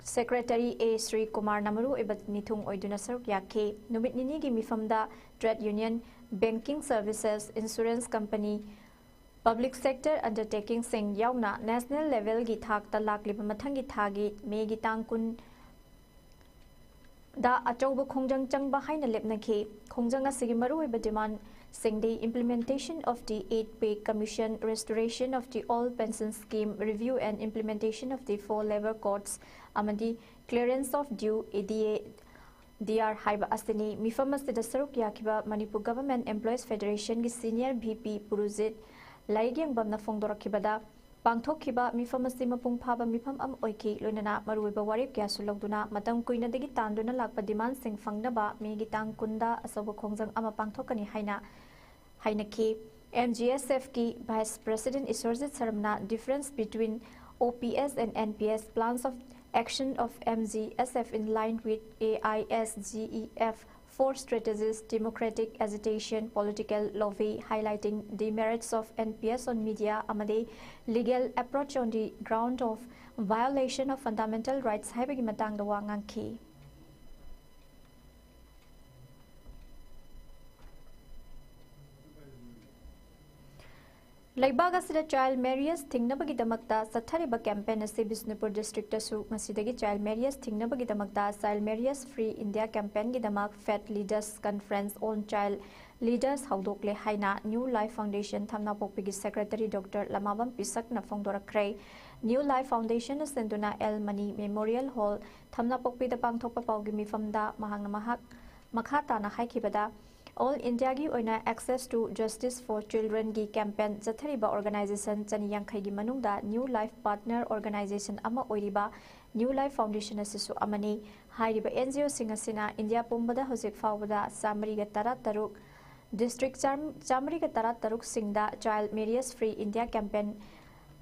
Secretary A Shri ꯀꯨꯃꯥꯔꯅ ꯃꯔꯨꯑꯣꯏꯕ ꯃꯤꯊꯨꯡ ꯑꯣꯏꯗꯨꯅ ꯁꯔꯨꯛ ꯌꯥꯈꯤ꯫ ꯅꯨꯃꯤꯠ ꯅꯤꯅꯤꯒꯤ ꯃꯤꯐꯝꯗ trade union, banking services, insurance company, public sector undertakingꯁꯤꯡ ꯌꯥꯎꯅ national levelꯒꯤ ꯊꯥꯛꯇ ꯂꯥꯛꯂꯤꯕ ꯃꯊꯪꯒꯤ ꯊꯥꯒꯤ ꯃꯦꯒꯤ ꯇꯥꯡ ꯀꯨꯟ ꯗ ꯑꯆꯧꯕ ꯈꯣꯡꯖꯪ ꯆꯪꯕ ꯍꯥꯏꯅ ꯂꯦꯞꯅꯈꯤ꯫ ꯈꯣꯡꯖꯪ ꯑꯁꯤꯒꯤ ꯃꯔꯨꯑꯣꯏꯕ demandꯁꯤꯡꯗꯤ implementation of the eighth pay commission, restoration of the old pension scheme, review and implementation of the four labour codes ꯑꯃꯗꯤ clearance of due A D A D R ꯍꯥꯏꯕ ꯑꯁꯤꯅꯤ꯫ ꯃꯤꯐꯝ ꯑꯁꯤꯗ ꯁꯔꯨꯛ ꯌꯥꯈꯤꯕ Manipur Government Employees Federationꯒꯤ senior V P ꯄꯨꯔꯨꯖꯤꯠ ꯂꯥꯏꯔꯤꯛ ꯌꯦꯡꯕꯝꯅ ꯐꯣꯡꯗꯣꯔꯛꯈꯤꯕꯗ, ꯄꯥꯡꯊꯣꯛꯈꯤꯕ ꯃꯤꯐꯝ ꯑꯁꯤ ꯃꯄꯨꯡ ꯐꯥꯕ ꯃꯤꯐꯝ ꯑꯃ ꯑꯣꯏꯈꯤ, ꯂꯣꯏꯅꯅ ꯃꯔꯨꯑꯣꯏꯕ ꯋꯥꯔꯦꯞ ꯀꯌꯥꯁꯨ ꯂꯧꯗꯨꯅ ꯃꯇꯝ ꯀꯨꯏꯅꯗꯒꯤ ꯇꯥꯟꯗꯨꯅ ꯂꯥꯛꯄ demandꯁꯤꯡ ꯐꯪꯅꯕ ꯃꯦꯒꯤ ꯇꯥꯡ ꯀꯨꯟꯗ ꯑꯆꯧꯕ ꯈꯣꯡꯖꯪ ꯑꯃ ꯄꯥꯡꯊꯣꯛꯀꯅꯤ ꯍꯥꯏꯅ ꯍꯥꯏꯅꯈꯤ꯫ M G S F ꯀꯤ Vice President ꯏꯁꯣꯔꯖꯤꯠ ꯁꯔꯝꯅ difference between O P S and N P S plans of action of M G S F in line with A I S G E F four strategies, democratic agitation, political lobby, highlighting demerits of N P S on media ꯑꯃꯗꯤ legal approach on the ground of violation of fundamental rights ꯍꯥꯏꯕꯒꯤ ꯃꯇꯥꯡꯗ ꯋꯥ ꯉꯥꯡꯈꯤ꯫ ꯂꯩꯕꯥꯛ ꯑꯁꯤꯗ child marriage ꯊꯤꯡꯅꯕꯒꯤꯗꯃꯛꯇ ꯆꯠꯊꯔꯤꯕ campaign ꯑꯁꯤ ꯕꯤꯁꯅꯨꯄꯨꯔ districtꯇꯁꯨ ꯉꯁꯤꯗꯒꯤ child marriage ꯊꯤꯡꯅꯕꯒꯤꯗꯃꯛꯇ Child Marriage Free India campaignꯒꯤꯗꯃꯛ Faith Leaders Conference on Child Leaders ꯍꯧꯗꯣꯛꯂꯦ ꯍꯥꯏꯅ New Life Foundation ꯊꯝꯅꯥꯄꯣꯛꯄꯤꯒꯤ Secretary Doctor ꯂꯃꯥꯕꯝ ꯄꯤꯁꯛꯅ ꯐꯣꯡꯗꯣꯔꯛꯈ꯭ꯔꯦ꯫ New Life Foundation ꯅ ꯁꯤꯟꯗꯨꯅ ꯑꯦꯜ ꯃꯅꯤ Memorial Hall ꯊꯝꯅꯥꯄꯣꯛꯄꯤꯗ ꯄꯥꯡꯊꯣꯛꯄ ꯄꯥꯎꯒꯤ ꯃꯤꯐꯝꯗ ꯃꯍꯥꯛꯅ ꯃꯍꯥꯛ ꯃꯈꯥ ꯇꯥꯅ ꯍꯥꯏꯈꯤꯕꯗ, All Indiaꯒꯤ ꯑꯣꯏꯅ Access to Justice for Childrenꯒꯤ campaign ꯆꯠꯊꯔꯤꯕ organization ꯆꯅꯤ ꯌꯥꯡꯈꯩꯒꯤ ꯃꯅꯨꯡꯗ New Life partner organization ꯑꯃ ꯑꯣꯏꯔꯤꯕ New Life Foundation ꯑꯁꯤꯁꯨ ꯑꯃꯅꯤ꯫ ꯍꯥꯏꯔꯤꯕ N G Oꯁꯤꯡ ꯑꯁꯤꯅ ꯏꯟꯗꯤꯌꯥ ꯄꯨꯝꯕꯗ ꯍꯧꯖꯤꯛ ꯐꯥꯎꯕꯗ ꯆꯥꯃꯔꯤꯒ ꯇꯔꯥ ꯇꯔꯨꯛ ꯗꯤꯁꯇ꯭ꯔꯤꯛ ꯆꯥꯝ-, ꯆꯥꯃꯔꯤꯒ ꯇꯔꯥ ꯇꯔꯨꯛꯁꯤꯡꯗ Child Marriage Free India Campaign,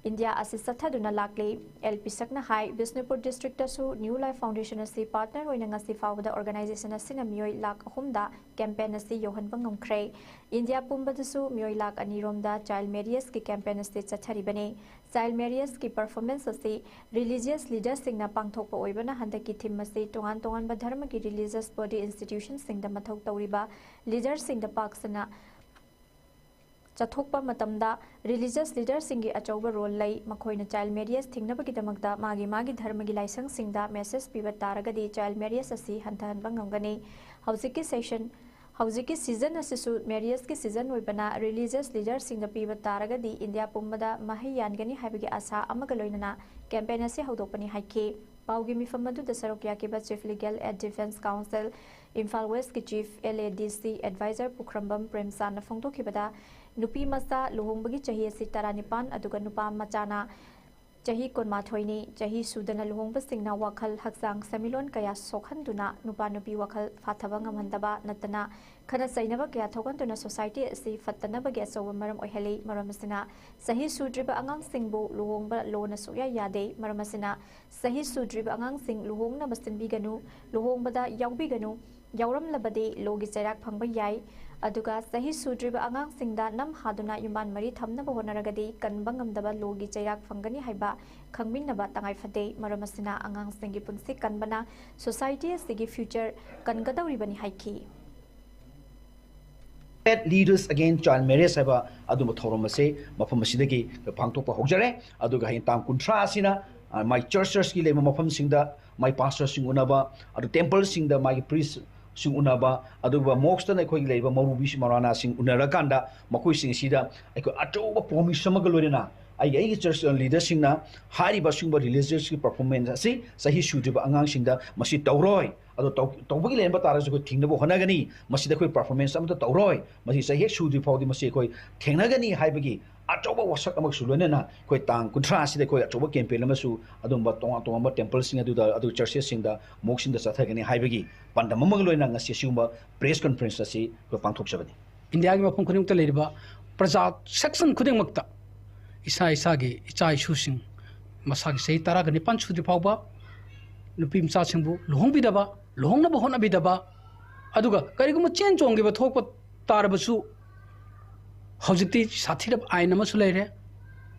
India ꯑꯁꯤ ꯆꯠꯊꯗꯨꯅ ꯂꯥꯛꯂꯤ꯫ ꯑꯦꯜ ꯄꯤꯁꯛꯅ ꯍꯥꯏ, ꯕꯤꯁꯅꯨꯄꯨꯔ ꯗꯤꯁꯇ꯭ꯔꯤꯛꯇꯁꯨ ꯅ꯭ꯌꯨ ꯂꯥꯏꯐ ꯐꯥꯎꯟꯗꯦꯁꯟ ꯑꯁꯤ ꯄꯥꯔꯠꯅꯔ ꯑꯣꯏꯅ ꯉꯁꯤ ꯐꯥꯎꯕꯗ ꯑꯣꯔꯒꯅꯥꯏꯖꯦꯁꯟ ꯑꯁꯤꯅ ꯃꯤꯑꯣꯏ ꯂꯥꯈ ꯑꯍꯨꯝꯗ ꯀꯦꯝꯄꯦꯟ ꯑꯁꯤ ꯌꯧꯍꯟꯕ ꯉꯝꯈ꯭ꯔꯦ꯫ ꯏꯟꯗꯤꯌꯥ ꯄꯨꯝꯕꯗꯁꯨ ꯃꯤꯑꯣꯏ ꯂꯥꯈ ꯑꯅꯤ ꯔꯣꯝꯗ ꯆꯥꯏꯜ ꯃꯦꯔꯤꯌꯦꯖꯀꯤ ꯀꯦꯝꯄꯦꯟ ꯑꯁꯤ ꯆꯠꯊꯔꯤꯕꯅꯤ꯫ ꯆꯥꯏꯜ ꯃꯦꯔꯤꯌꯦꯖꯀꯤ ꯄꯔꯐꯣꯔꯃꯦꯟꯁ ꯑꯁꯤ ꯔꯤꯂꯤꯖꯤꯌꯁ ꯂꯤꯗꯔꯁꯤꯡꯅ ꯄꯥꯡꯊꯣꯛꯄ ꯑꯣꯏꯕꯅ ꯍꯟꯗꯛꯀꯤ ꯊꯤꯝ ꯑꯁꯤ ꯇꯣꯉꯥꯟ ꯇꯣꯉꯥꯟꯕ ꯙꯔꯃꯒꯤ ꯔꯤꯂꯤꯖꯤꯌꯁ ꯕꯣꯗꯤ ꯏꯟꯁꯇꯤꯇ꯭ꯌꯨꯁꯟꯁꯤꯡꯗ ꯃꯊꯧ ꯇꯧꯔꯤꯕ ꯂꯤꯗꯔꯁꯤꯡꯗ ꯄꯥꯛ ꯁꯟꯅ ꯆꯠꯊꯣꯛꯄ ꯃꯇꯝꯗ ꯔꯤꯂꯤꯖꯤꯌꯁ ꯂꯤꯗꯔꯁꯤꯡꯒꯤ ꯑꯆꯧꯕ ꯔꯣꯜ ꯂꯩ꯫ ꯃꯈꯣꯏꯅ ꯆꯥꯏꯜ ꯃꯦꯔꯤꯌꯦꯖ ꯊꯤꯡꯅꯕꯒꯤꯗꯃꯛꯇ ꯃꯥꯒꯤ ꯃꯥꯒꯤ ꯙꯔꯃꯒꯤ ꯂꯥꯏꯁꯪꯁꯤꯡꯗ ꯃꯦꯁꯦꯖ ꯄꯤꯕ ꯇꯥꯔꯒꯗꯤ ꯆꯥꯏꯜ ꯃꯦꯔꯤꯌꯦꯖ ꯑꯁꯤ ꯍꯟꯊꯍꯟꯕ ꯉꯝꯒꯅꯤ꯫ ꯍꯧꯖꯤꯛꯀꯤ ꯁꯦꯁꯟ, ꯍꯧꯖꯤꯛꯀꯤ ꯁꯤꯖꯟ ꯑꯁꯤꯁꯨ ꯃꯦꯔꯤꯌꯦꯖꯀꯤ ꯁꯤꯖꯟ ꯑꯣꯏꯕꯅ ꯔꯤꯂꯤꯖꯤꯌꯁ ꯂꯤꯗꯔꯁꯤꯡꯗ ꯄꯤꯕ ꯇꯥꯔꯒꯗꯤ ꯏꯟꯗꯤꯌꯥ ꯄꯨꯝꯕꯗ ꯃꯍꯩ ꯌꯥꯟꯒꯅꯤ ꯍꯥꯏꯕꯒꯤ ꯑꯥꯁꯥ ꯑꯃꯒ ꯂꯣꯏꯅꯅ ꯀꯦꯝꯄꯦꯟ ꯑꯁꯤ ꯍꯧꯗꯣꯛꯄꯅꯤ ꯍꯥꯏꯈꯤ꯫ ꯄꯥꯎꯒꯤ ꯃꯤꯐꯝ ꯑꯗꯨꯗ ꯁꯔꯨꯛ ꯌꯥꯈꯤꯕ chief legal aid defence council, Imphal ꯋꯦꯁꯀꯤ ꯆꯤꯐ ꯑꯦꯜ ꯑꯦ ꯗꯤ ꯁꯤ ꯑꯦꯗꯚꯥꯏꯖꯔ ꯄꯨꯈ꯭ꯔꯝꯕꯝ ꯄ꯭ꯔꯦꯝꯆꯥꯟꯅ ꯐꯣꯡꯗꯣꯛꯈꯤꯕꯗ, ꯅꯨꯄꯤ ꯃꯆꯥ ꯂꯨꯍꯣꯡꯕꯒꯤ ꯆꯍꯤ ꯑꯁꯤ ꯇꯔꯥꯅꯤꯄꯥꯟ, ꯑꯗꯨꯒ ꯅꯨꯄꯥ ꯃꯆꯥꯅ ꯆꯍꯤ ꯀꯨꯟꯃꯥꯊꯣꯏꯅꯤ꯫ ꯆꯍꯤ ꯁꯨꯗꯅ ꯂꯨꯍꯣꯡꯕꯁꯤꯡꯅ ꯋꯥꯈꯜ, ꯍꯛꯆꯥꯡ, ꯁꯦꯟꯃꯤꯠꯂꯣꯟ ꯀꯌꯥ ꯁꯣꯛꯍꯟꯗꯨꯅ ꯅꯨꯄꯥ ꯅꯨꯄꯤ ꯋꯥꯈꯜ ꯐꯥꯊꯕ ꯉꯝꯍꯟꯗꯕ ꯅꯠꯇꯅ ꯈꯠꯅ ꯆꯩꯅꯕ ꯀꯌꯥ ꯊꯣꯛꯍꯟꯗꯨꯅ ꯁꯣꯁꯥꯏꯇꯤ ꯑꯁꯤ ꯐꯠꯇꯅꯕꯒꯤ ꯑꯆꯧꯕ ꯃꯔꯝ ꯑꯣꯏꯍꯜꯂꯤ꯫ ꯃꯔꯝ ꯑꯁꯤꯅ ꯆꯍꯤ ꯁꯨꯗ꯭ꯔꯤꯕ ꯑꯉꯥꯡꯁꯤꯡꯕꯨ ꯂꯨꯍꯣꯡꯕ ꯂꯣꯅ ꯁꯨꯛꯌꯥ ꯌꯥꯗꯦ꯫ ꯃꯔꯝ ꯑꯁꯤꯅ ꯆꯍꯤ ꯁꯨꯗ꯭ꯔꯤꯕ ꯑꯉꯥꯡꯁꯤꯡ ꯂꯨꯍꯣꯡꯅꯕ ꯁꯤꯟꯕꯤꯒꯅꯨ, ꯂꯨꯍꯣꯡꯕꯗ ꯌꯥꯎꯕꯤꯒꯅꯨ, ꯌꯥꯎꯔꯝꯂꯕꯗꯤ ꯂꯣꯒꯤ ꯆꯩꯔꯥꯛ ꯐꯪꯕ ꯌꯥꯏ꯫ ꯑꯗꯨꯒ ꯆꯍꯤ ꯁꯨꯗ꯭ꯔꯤꯕ ꯑꯉꯥꯡꯁꯤꯡꯗ ꯅꯝꯍꯥꯗꯨꯅ ꯌꯨꯝꯕꯥꯟ ꯃꯔꯤ ꯊꯝꯅꯕ ꯍꯣꯠꯅꯔꯒꯗꯤ ꯀꯟꯕ ꯉꯝꯗꯕ ꯂꯣꯒꯤ ꯆꯩꯔꯥꯛ ꯐꯪꯒꯅꯤ ꯍꯥꯏꯕ ꯈꯪꯃꯤꯟꯅꯕ ꯇꯉꯥꯏ ꯐꯗꯦ꯫ ꯃꯔꯝ ꯑꯁꯤꯅ ꯑꯉꯥꯡꯁꯤꯡꯒꯤ ꯄꯨꯟꯁꯤ ꯀꯟꯕꯅ ꯁꯣꯁꯥꯏꯇꯤ ꯑꯁꯤꯒꯤ ꯐ꯭ꯌꯨꯆꯔ ꯀꯟꯒꯗꯧꯔꯤꯕꯅꯤ ꯍꯥꯏꯈꯤ꯫ Leaders Against Child Marriage ꯍꯥꯏꯕ ꯑꯗꯨꯝꯕ ꯊꯧꯔꯝ ꯑꯁꯦ ꯃꯐꯝ ꯑꯁꯤꯗꯒꯤ ꯄꯥꯡꯊꯣꯛꯄ ꯍꯧꯖꯔꯦ꯫ ꯑꯗꯨꯒ ꯍꯌꯦꯡ ꯇꯥꯡ ꯀꯨꯟꯊ꯭ꯔꯥ ꯑꯁꯤꯅ, ꯑ, ꯃꯥꯏ ꯆꯔꯆ, ꯆꯔꯆꯀꯤ ꯂꯩꯕ ꯃꯐꯝꯁꯤꯡꯗ ꯃꯥꯏ ꯄꯥꯁꯇꯔꯁꯤꯡ ꯎꯅꯕ, ꯑꯗꯨ ꯇꯦꯝꯄꯜꯁꯤꯡꯗ ꯃꯥꯒꯤ ꯄ꯭ꯔꯤꯁꯁꯤꯡ ꯎꯅꯕ, ꯑꯗꯨꯒ ꯃꯣꯛꯁꯇꯅ ꯑꯩꯈꯣꯏꯒꯤ ꯂꯩꯔꯤꯕ ꯃꯧꯔꯨꯕꯤꯁꯤꯡ ꯃꯧꯔꯥꯅꯥꯁꯤꯡ ꯎꯅꯔꯀꯥꯟꯗ ꯃꯈꯣꯏꯁꯤꯡ ꯑꯁꯤꯗ ꯑꯩꯈꯣꯏ ꯑꯆꯧꯕ ꯄ꯭ꯔꯣꯃꯤꯁ ꯑꯃꯒ ꯂꯣꯏꯅꯅ ꯑꯩꯒꯤ, ꯑꯩꯒꯤ ꯆꯔꯆ ꯂꯤꯗꯔꯁꯤꯡꯅ ꯍꯥꯏꯔꯤꯕ ꯑꯁꯤꯒꯨꯝꯕ ꯔꯤꯂꯤꯖꯤꯌꯁꯀꯤ ꯄꯔꯐꯣꯔꯃꯦꯟꯁ ꯑꯁꯤ ꯆꯍꯤ ꯁꯨꯗ꯭ꯔꯤꯕ ꯑꯉꯥꯡꯁꯤꯡꯗ ꯃꯁꯤ ꯇꯧꯔꯣꯏ, ꯑꯗꯣ ꯇꯧ-, ꯇꯧꯕꯒꯤ ꯂꯩꯔꯝꯕ ꯇꯥꯔꯒꯁꯨ ꯑꯩꯈꯣꯏ ꯊꯤꯡꯅꯕ ꯍꯣꯠꯅꯒꯅꯤ, ꯃꯁꯤꯗ ꯑꯩꯈꯣꯏ ꯄꯔꯐꯣꯔꯃꯦꯟꯁ ꯑꯃꯠꯇ ꯇꯧꯔꯣꯏ, ꯃꯁꯤ ꯆꯍꯤ ꯍꯦꯛ ꯁꯨꯗ꯭ꯔꯤ ꯐꯥꯎꯗꯤ ꯃꯁꯤ ꯑꯩꯈꯣꯏ ꯊꯦꯡꯅꯒꯅꯤ ꯍꯥꯏꯕꯒꯤ ꯑꯆꯧꯕ ꯋꯥꯁꯛ ꯑꯃꯒꯁꯨ ꯂꯣꯏꯅꯅ ꯑꯩꯈꯣꯏ ꯇꯥꯡ ꯀꯨꯟꯊ꯭ꯔꯥ ꯑꯁꯤꯗ ꯑꯩꯈꯣꯏ ꯑꯆꯧꯕ ꯀꯦꯝꯄꯦꯟ ꯑꯃꯁꯨ ꯑꯗꯨꯝꯕ ꯇꯣꯉꯥꯟ ꯇꯣꯉꯥꯟꯕ ꯇꯦꯝꯄꯜꯁꯤꯡ ꯑꯗꯨꯗ, ꯑꯗꯨ ꯆꯔꯆꯦꯁꯁꯤꯡꯗ, ꯃꯣꯛꯁꯤꯡꯗ ꯆꯠꯊꯒꯅꯤ ꯍꯥꯏꯕꯒꯤ ꯄꯥꯟꯗꯝ ꯑꯃꯒ ꯂꯣꯏꯅꯅ ꯉꯁꯤ ꯑꯁꯤꯒꯨꯝꯕ ꯄ꯭ꯔꯦꯁ ꯀꯟꯐꯔꯦꯟꯁ ꯑꯁꯤ ꯑꯩꯈꯣꯏ ꯄꯥꯡꯊꯣꯛꯆꯕꯅꯤ꯫ ꯏꯟꯗꯤꯌꯥꯒꯤ ꯃꯐꯝ ꯈꯨꯗꯤꯡꯃꯛꯇ ꯂꯩꯔꯤꯕ ꯄ꯭ꯔꯖꯥ section ꯈꯨꯗꯤꯡꯃꯛꯇ ꯏꯁꯥ ꯏꯁꯥꯒꯤ ꯏꯆꯥ ꯏꯁꯨꯁꯤꯡ ꯃꯁꯥꯒꯤ ꯆꯍꯤ ꯇꯔꯥꯒ ꯅꯤꯄꯥꯟ ꯁꯨꯗ꯭ꯔꯤ ꯐꯥꯎꯕ ꯅꯨꯄꯤ ꯃꯆꯥꯁꯤꯡꯕꯨ ꯂꯨꯍꯣꯡꯕꯤꯗꯕ, ꯂꯨꯍꯣꯡꯅꯕ ꯍꯣꯠꯅꯕꯤꯗꯕ, ꯑꯗꯨꯒ ꯀꯔꯤꯒꯨꯝꯕ ꯆꯦꯟ ꯆꯣꯡꯈꯤꯕ ꯊꯣꯛꯄ ꯇꯥꯔꯕꯁꯨ ꯍꯧꯖꯤꯛꯇꯤ ꯁꯥꯊꯤꯔꯕ ꯑꯥꯏꯟ ꯑꯃꯁꯨ ꯂꯩꯔꯦ,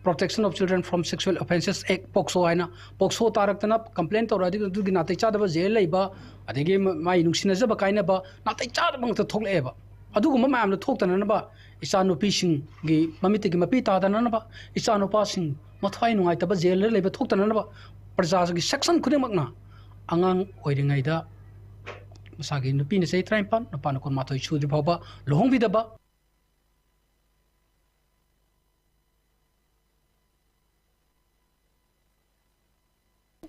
Protection of Children from Sexual Offences Act, ꯄꯣꯛꯁꯣ ꯍꯥꯏꯅ꯫ ꯄꯣꯛꯁꯣ ꯇꯥꯔꯛꯇꯅ complain ꯇꯧꯔꯛꯑꯗꯤ ꯑꯗꯨꯒꯤ ꯅꯥꯇꯩ ꯆꯥꯗꯕ ꯖꯦꯜ ꯂꯩꯕ, ꯑꯗꯒꯤ ꯃ-, ꯃꯥꯏ ꯅꯨꯡꯁꯤꯅꯖꯕ ꯀꯥꯏꯅꯕ, ꯅꯥꯇꯩ ꯆꯥꯗꯕ ꯉꯥꯛꯇ ꯊꯣꯛꯂꯛꯑꯦꯕ꯫ ꯑꯗꯨꯒꯨꯝꯕ ꯃꯌꯥꯝꯗꯣ ꯊꯣꯛꯇꯅꯅꯕ, ꯏꯆꯥꯅꯨꯄꯤꯁꯤꯡꯒꯤ ꯃꯃꯤꯠꯇꯒꯤ ꯃꯄꯤ ꯇꯥꯗꯅꯅꯕ, ꯏꯆꯥꯅꯨꯄꯥꯁꯤꯡ ꯃꯊ꯭ꯋꯥꯏ ꯅꯨꯡꯉꯥꯏꯇꯕ ꯖꯦꯜꯗ ꯂꯩꯕ ꯊꯣꯛꯇꯅꯅꯕ, ꯄ꯭ꯔꯖꯥꯒꯤ section ꯈꯨꯗꯤꯡꯃꯛꯅ ꯑꯉꯥꯡ ꯑꯣꯏꯔꯤꯉꯩꯗ ꯃꯁꯥꯒꯤ ꯅꯨꯄꯤꯅ ꯆꯍꯤ ꯇꯔꯥꯅꯤꯄꯥꯟ, ꯅꯨꯄꯥꯅ ꯀꯨꯟꯃꯥꯊꯣꯏ ꯁꯨꯗ꯭ꯔꯤ ꯐꯥꯎꯕ ꯂꯨꯍꯣꯡꯕꯤꯗꯕ,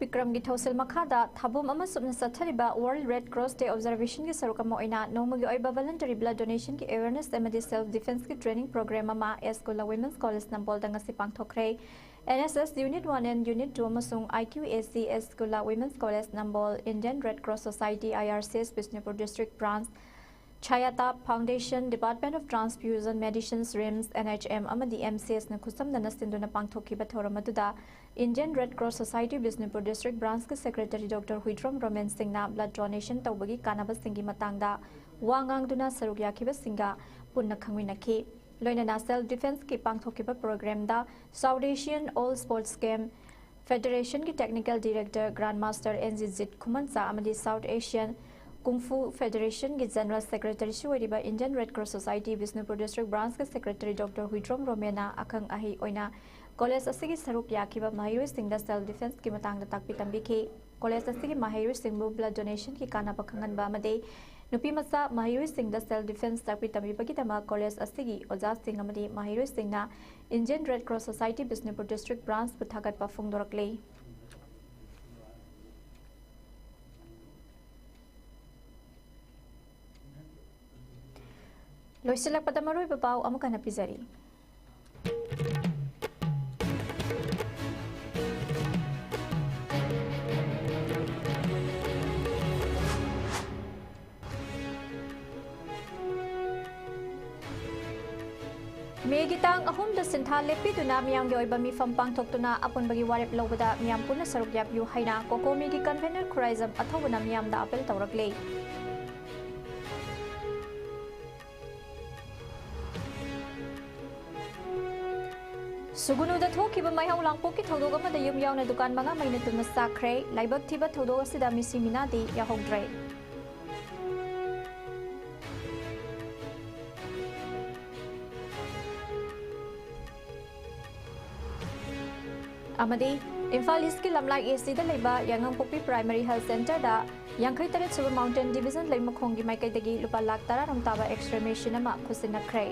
ꯕꯤꯀ꯭ꯔꯝꯒꯤ ꯊꯧꯁꯤꯜ ꯃꯈꯥꯗ ꯊꯧꯕꯨꯝ ꯑꯃ ꯁꯨꯞꯅ ꯆꯠꯊꯔꯤꯕ World Red Cross Day Observation ꯒꯤ ꯁꯔꯨꯛ ꯑꯃ ꯑꯣꯏꯅ ꯅꯣꯡꯃꯒꯤ ꯑꯣꯏꯕ voluntary blood donation ꯒꯤ awareness ꯑꯃꯗꯤ self defence ꯀꯤ training program ꯑꯃ S Gula Women's College ꯅꯝꯕꯣꯜꯗ ꯉꯁꯤ ꯄꯥꯡꯊꯣꯛꯈ꯭ꯔꯦ꯫ N S S Unit one and Unit two ꯑꯃꯁꯨꯡ I Q A C S Gula Women's College Nambol, Indian Red Cross Society, I R C S, Bishnupur District Branch, Chayata Foundation, Department of Transfusion Medicines, RIMS, N H M ꯑꯃꯗꯤ M C S ꯅ ꯈꯨꯠꯁꯝꯅꯅ ꯁꯤꯟꯗꯨꯅ ꯄꯥꯡꯊꯣꯛꯈꯤꯕ ꯊꯧꯔꯝ ꯑꯗꯨꯗ Indian Red Cross Society Bishnupur District Branch ꯀꯤ Secretary Doctor ꯍꯨꯏꯗ꯭ꯔꯣꯝ ꯔꯣꯃꯦꯟ ꯁꯤꯡꯅ blood donation ꯇꯧꯕꯒꯤ ꯀꯥꯟꯅꯕꯁꯤꯡꯒꯤ ꯃꯇꯥꯡꯗ ꯋꯥ ꯉꯥꯡꯗꯨꯅ ꯁꯔꯨꯛ ꯌꯥꯈꯤꯕꯁꯤꯡꯒ ꯄꯨꯟꯅ ꯈꯪꯃꯤꯟꯅꯈꯤ꯫ ꯂꯣꯏꯅꯅ self defence ꯀꯤ ꯄꯥꯡꯊꯣꯛꯈꯤꯕ program ꯗ South Asian All Sports Game Federation ꯒꯤ Technical Director Grandmaster N G ꯖꯤꯠ ꯈꯨꯃꯟꯆꯥ ꯑꯃꯗꯤ South Asian Kung Fu Federation ꯒꯤ General Secretary ꯁꯨ ꯑꯣꯏꯔꯤꯕ Indian Red Cross Society Bishnupur District Branch ꯀꯤ Secretary Doctor ꯍꯨꯏꯗ꯭ꯔꯣꯝ ꯔꯣꯃꯦꯟꯅ ꯑꯈꯪ ꯑꯍꯩ ꯑꯣꯏꯅ college ꯑꯁꯤꯒꯤ ꯁꯔꯨꯛ ꯌꯥꯈꯤꯕ ꯃꯍꯩꯔꯣꯏꯁꯤꯡꯗ self defence ꯀꯤ ꯃꯇꯥꯡꯗ ꯇꯥꯛꯄꯤ ꯇꯝꯕꯤꯈꯤ꯫ College ꯑꯁꯤꯒꯤ ꯃꯍꯩꯔꯣꯏꯁꯤꯡꯕꯨ blood donation ꯒꯤ ꯀꯥꯟꯅꯕ ꯈꯪꯍꯟꯕ ꯑꯃꯗꯤ ꯅꯨꯄꯤ ꯃꯆꯥ ꯃꯍꯩꯔꯣꯏꯁꯤꯡꯗ self defence ꯇꯥꯛꯄꯤ ꯇꯝꯕꯤꯕꯒꯤꯗꯃꯛ college ꯑꯁꯤꯒꯤ ꯑꯣꯖꯥꯁꯤꯡ ꯑꯃꯗꯤ ꯃꯍꯩꯔꯣꯏꯁꯤꯡꯅ Indian Red Cross Society Bishnupur District Branch ꯄꯨ ꯊꯥꯒꯠꯄ ꯐꯣꯡꯗꯣꯔꯛꯂꯤ꯫ ꯂꯣꯏꯁꯤꯜꯂꯛꯄꯗ ꯃꯔꯨꯑꯣꯏꯕ ꯄꯥꯎ ꯑꯃꯨꯛ ꯍꯟꯅ ꯄꯤꯖꯔꯤ꯫ ꯃꯦꯒꯤ ꯇꯥꯡ ꯑꯍꯨꯝꯗ ꯁꯤꯟꯊꯥ ꯂꯦꯞꯄꯤꯗꯨꯅ ꯃꯤꯌꯥꯝꯒꯤ ꯑꯣꯏꯕ ꯃꯤꯐꯝ ꯄꯥꯡꯊꯣꯛꯇꯨꯅ ꯑꯄꯨꯟꯕꯒꯤ ꯋꯥꯔꯦꯞ ꯂꯧꯕꯗ ꯃꯤꯌꯥꯝ ꯄꯨꯟꯅ ꯁꯔꯨꯛ ꯌꯥꯕꯤꯌꯨ ꯍꯥꯏꯅ ꯀꯣꯀꯣꯃꯤꯒꯤ convener ꯈꯨꯔꯥꯏꯖꯝ ꯑꯊꯧꯕꯅ ꯃꯤꯌꯥꯝꯗ ꯑꯥꯄꯤꯜ ꯇꯧꯔꯛꯂꯤ꯫ ꯁꯨꯒꯨꯅꯨꯗ ꯊꯣꯛꯈꯤꯕ ꯃꯩꯍꯧ ꯂꯥꯡꯄꯣꯛꯀꯤ ꯊꯧꯗꯣꯛ ꯑꯃꯗ ꯌꯨꯝ ꯌꯥꯎꯅ ꯗꯨꯀꯥꯟ ꯃꯉꯥ ꯃꯩꯅ ꯇꯨꯝꯅ ꯆꯥꯛꯈ꯭ꯔꯦ꯫ ꯂꯥꯏꯕꯛ ꯊꯤꯕ ꯊꯧꯗꯣꯛ ꯑꯁꯤꯗ ꯃꯤꯁꯤ ꯃꯤꯅꯥꯗꯤ ꯌꯥꯎꯍꯧꯗ꯭ꯔꯦ꯫ ꯑꯃꯗꯤ ꯏꯝꯐꯥꯜ ꯏꯁꯀꯤ ꯂꯝꯂꯥꯏ ꯑꯦꯁꯤꯗ ꯂꯩꯕ ꯌꯥꯉꯥꯡꯄꯣꯛꯄꯤ Primary Health Centreꯗ ꯌꯥꯡꯈꯩ ꯇꯔꯦꯠ ꯁꯨꯕ Mountain Division ꯂꯩꯃꯈꯣꯡꯒꯤ ꯃꯥꯏꯀꯩꯗꯒꯤ ꯂꯨꯄꯥ ꯂꯥꯈ ꯇꯔꯥ ꯔꯣꯝ ꯇꯥꯕ X-ray machine ꯑꯃ ꯈꯨꯠꯁꯤꯟꯅꯈ꯭ꯔꯦ꯫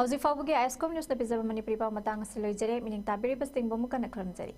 ꯍꯧꯖꯤꯛ ꯐꯥꯎꯕꯒꯤ ISCOM Newsꯅ ꯄꯤꯖꯕ ꯃꯅꯤꯄꯨꯔꯤ ꯄꯥꯎ ꯃꯇꯥꯡ ꯑꯁꯤ ꯂꯣꯏꯖꯔꯦ꯫ ꯃꯤꯠꯌꯦꯡ ꯇꯥꯕꯤꯔꯤꯕꯁꯤꯡꯕꯨ ꯑꯃꯨꯛ ꯍꯟꯅ ꯈꯨꯔꯨꯝꯖꯔꯤ꯫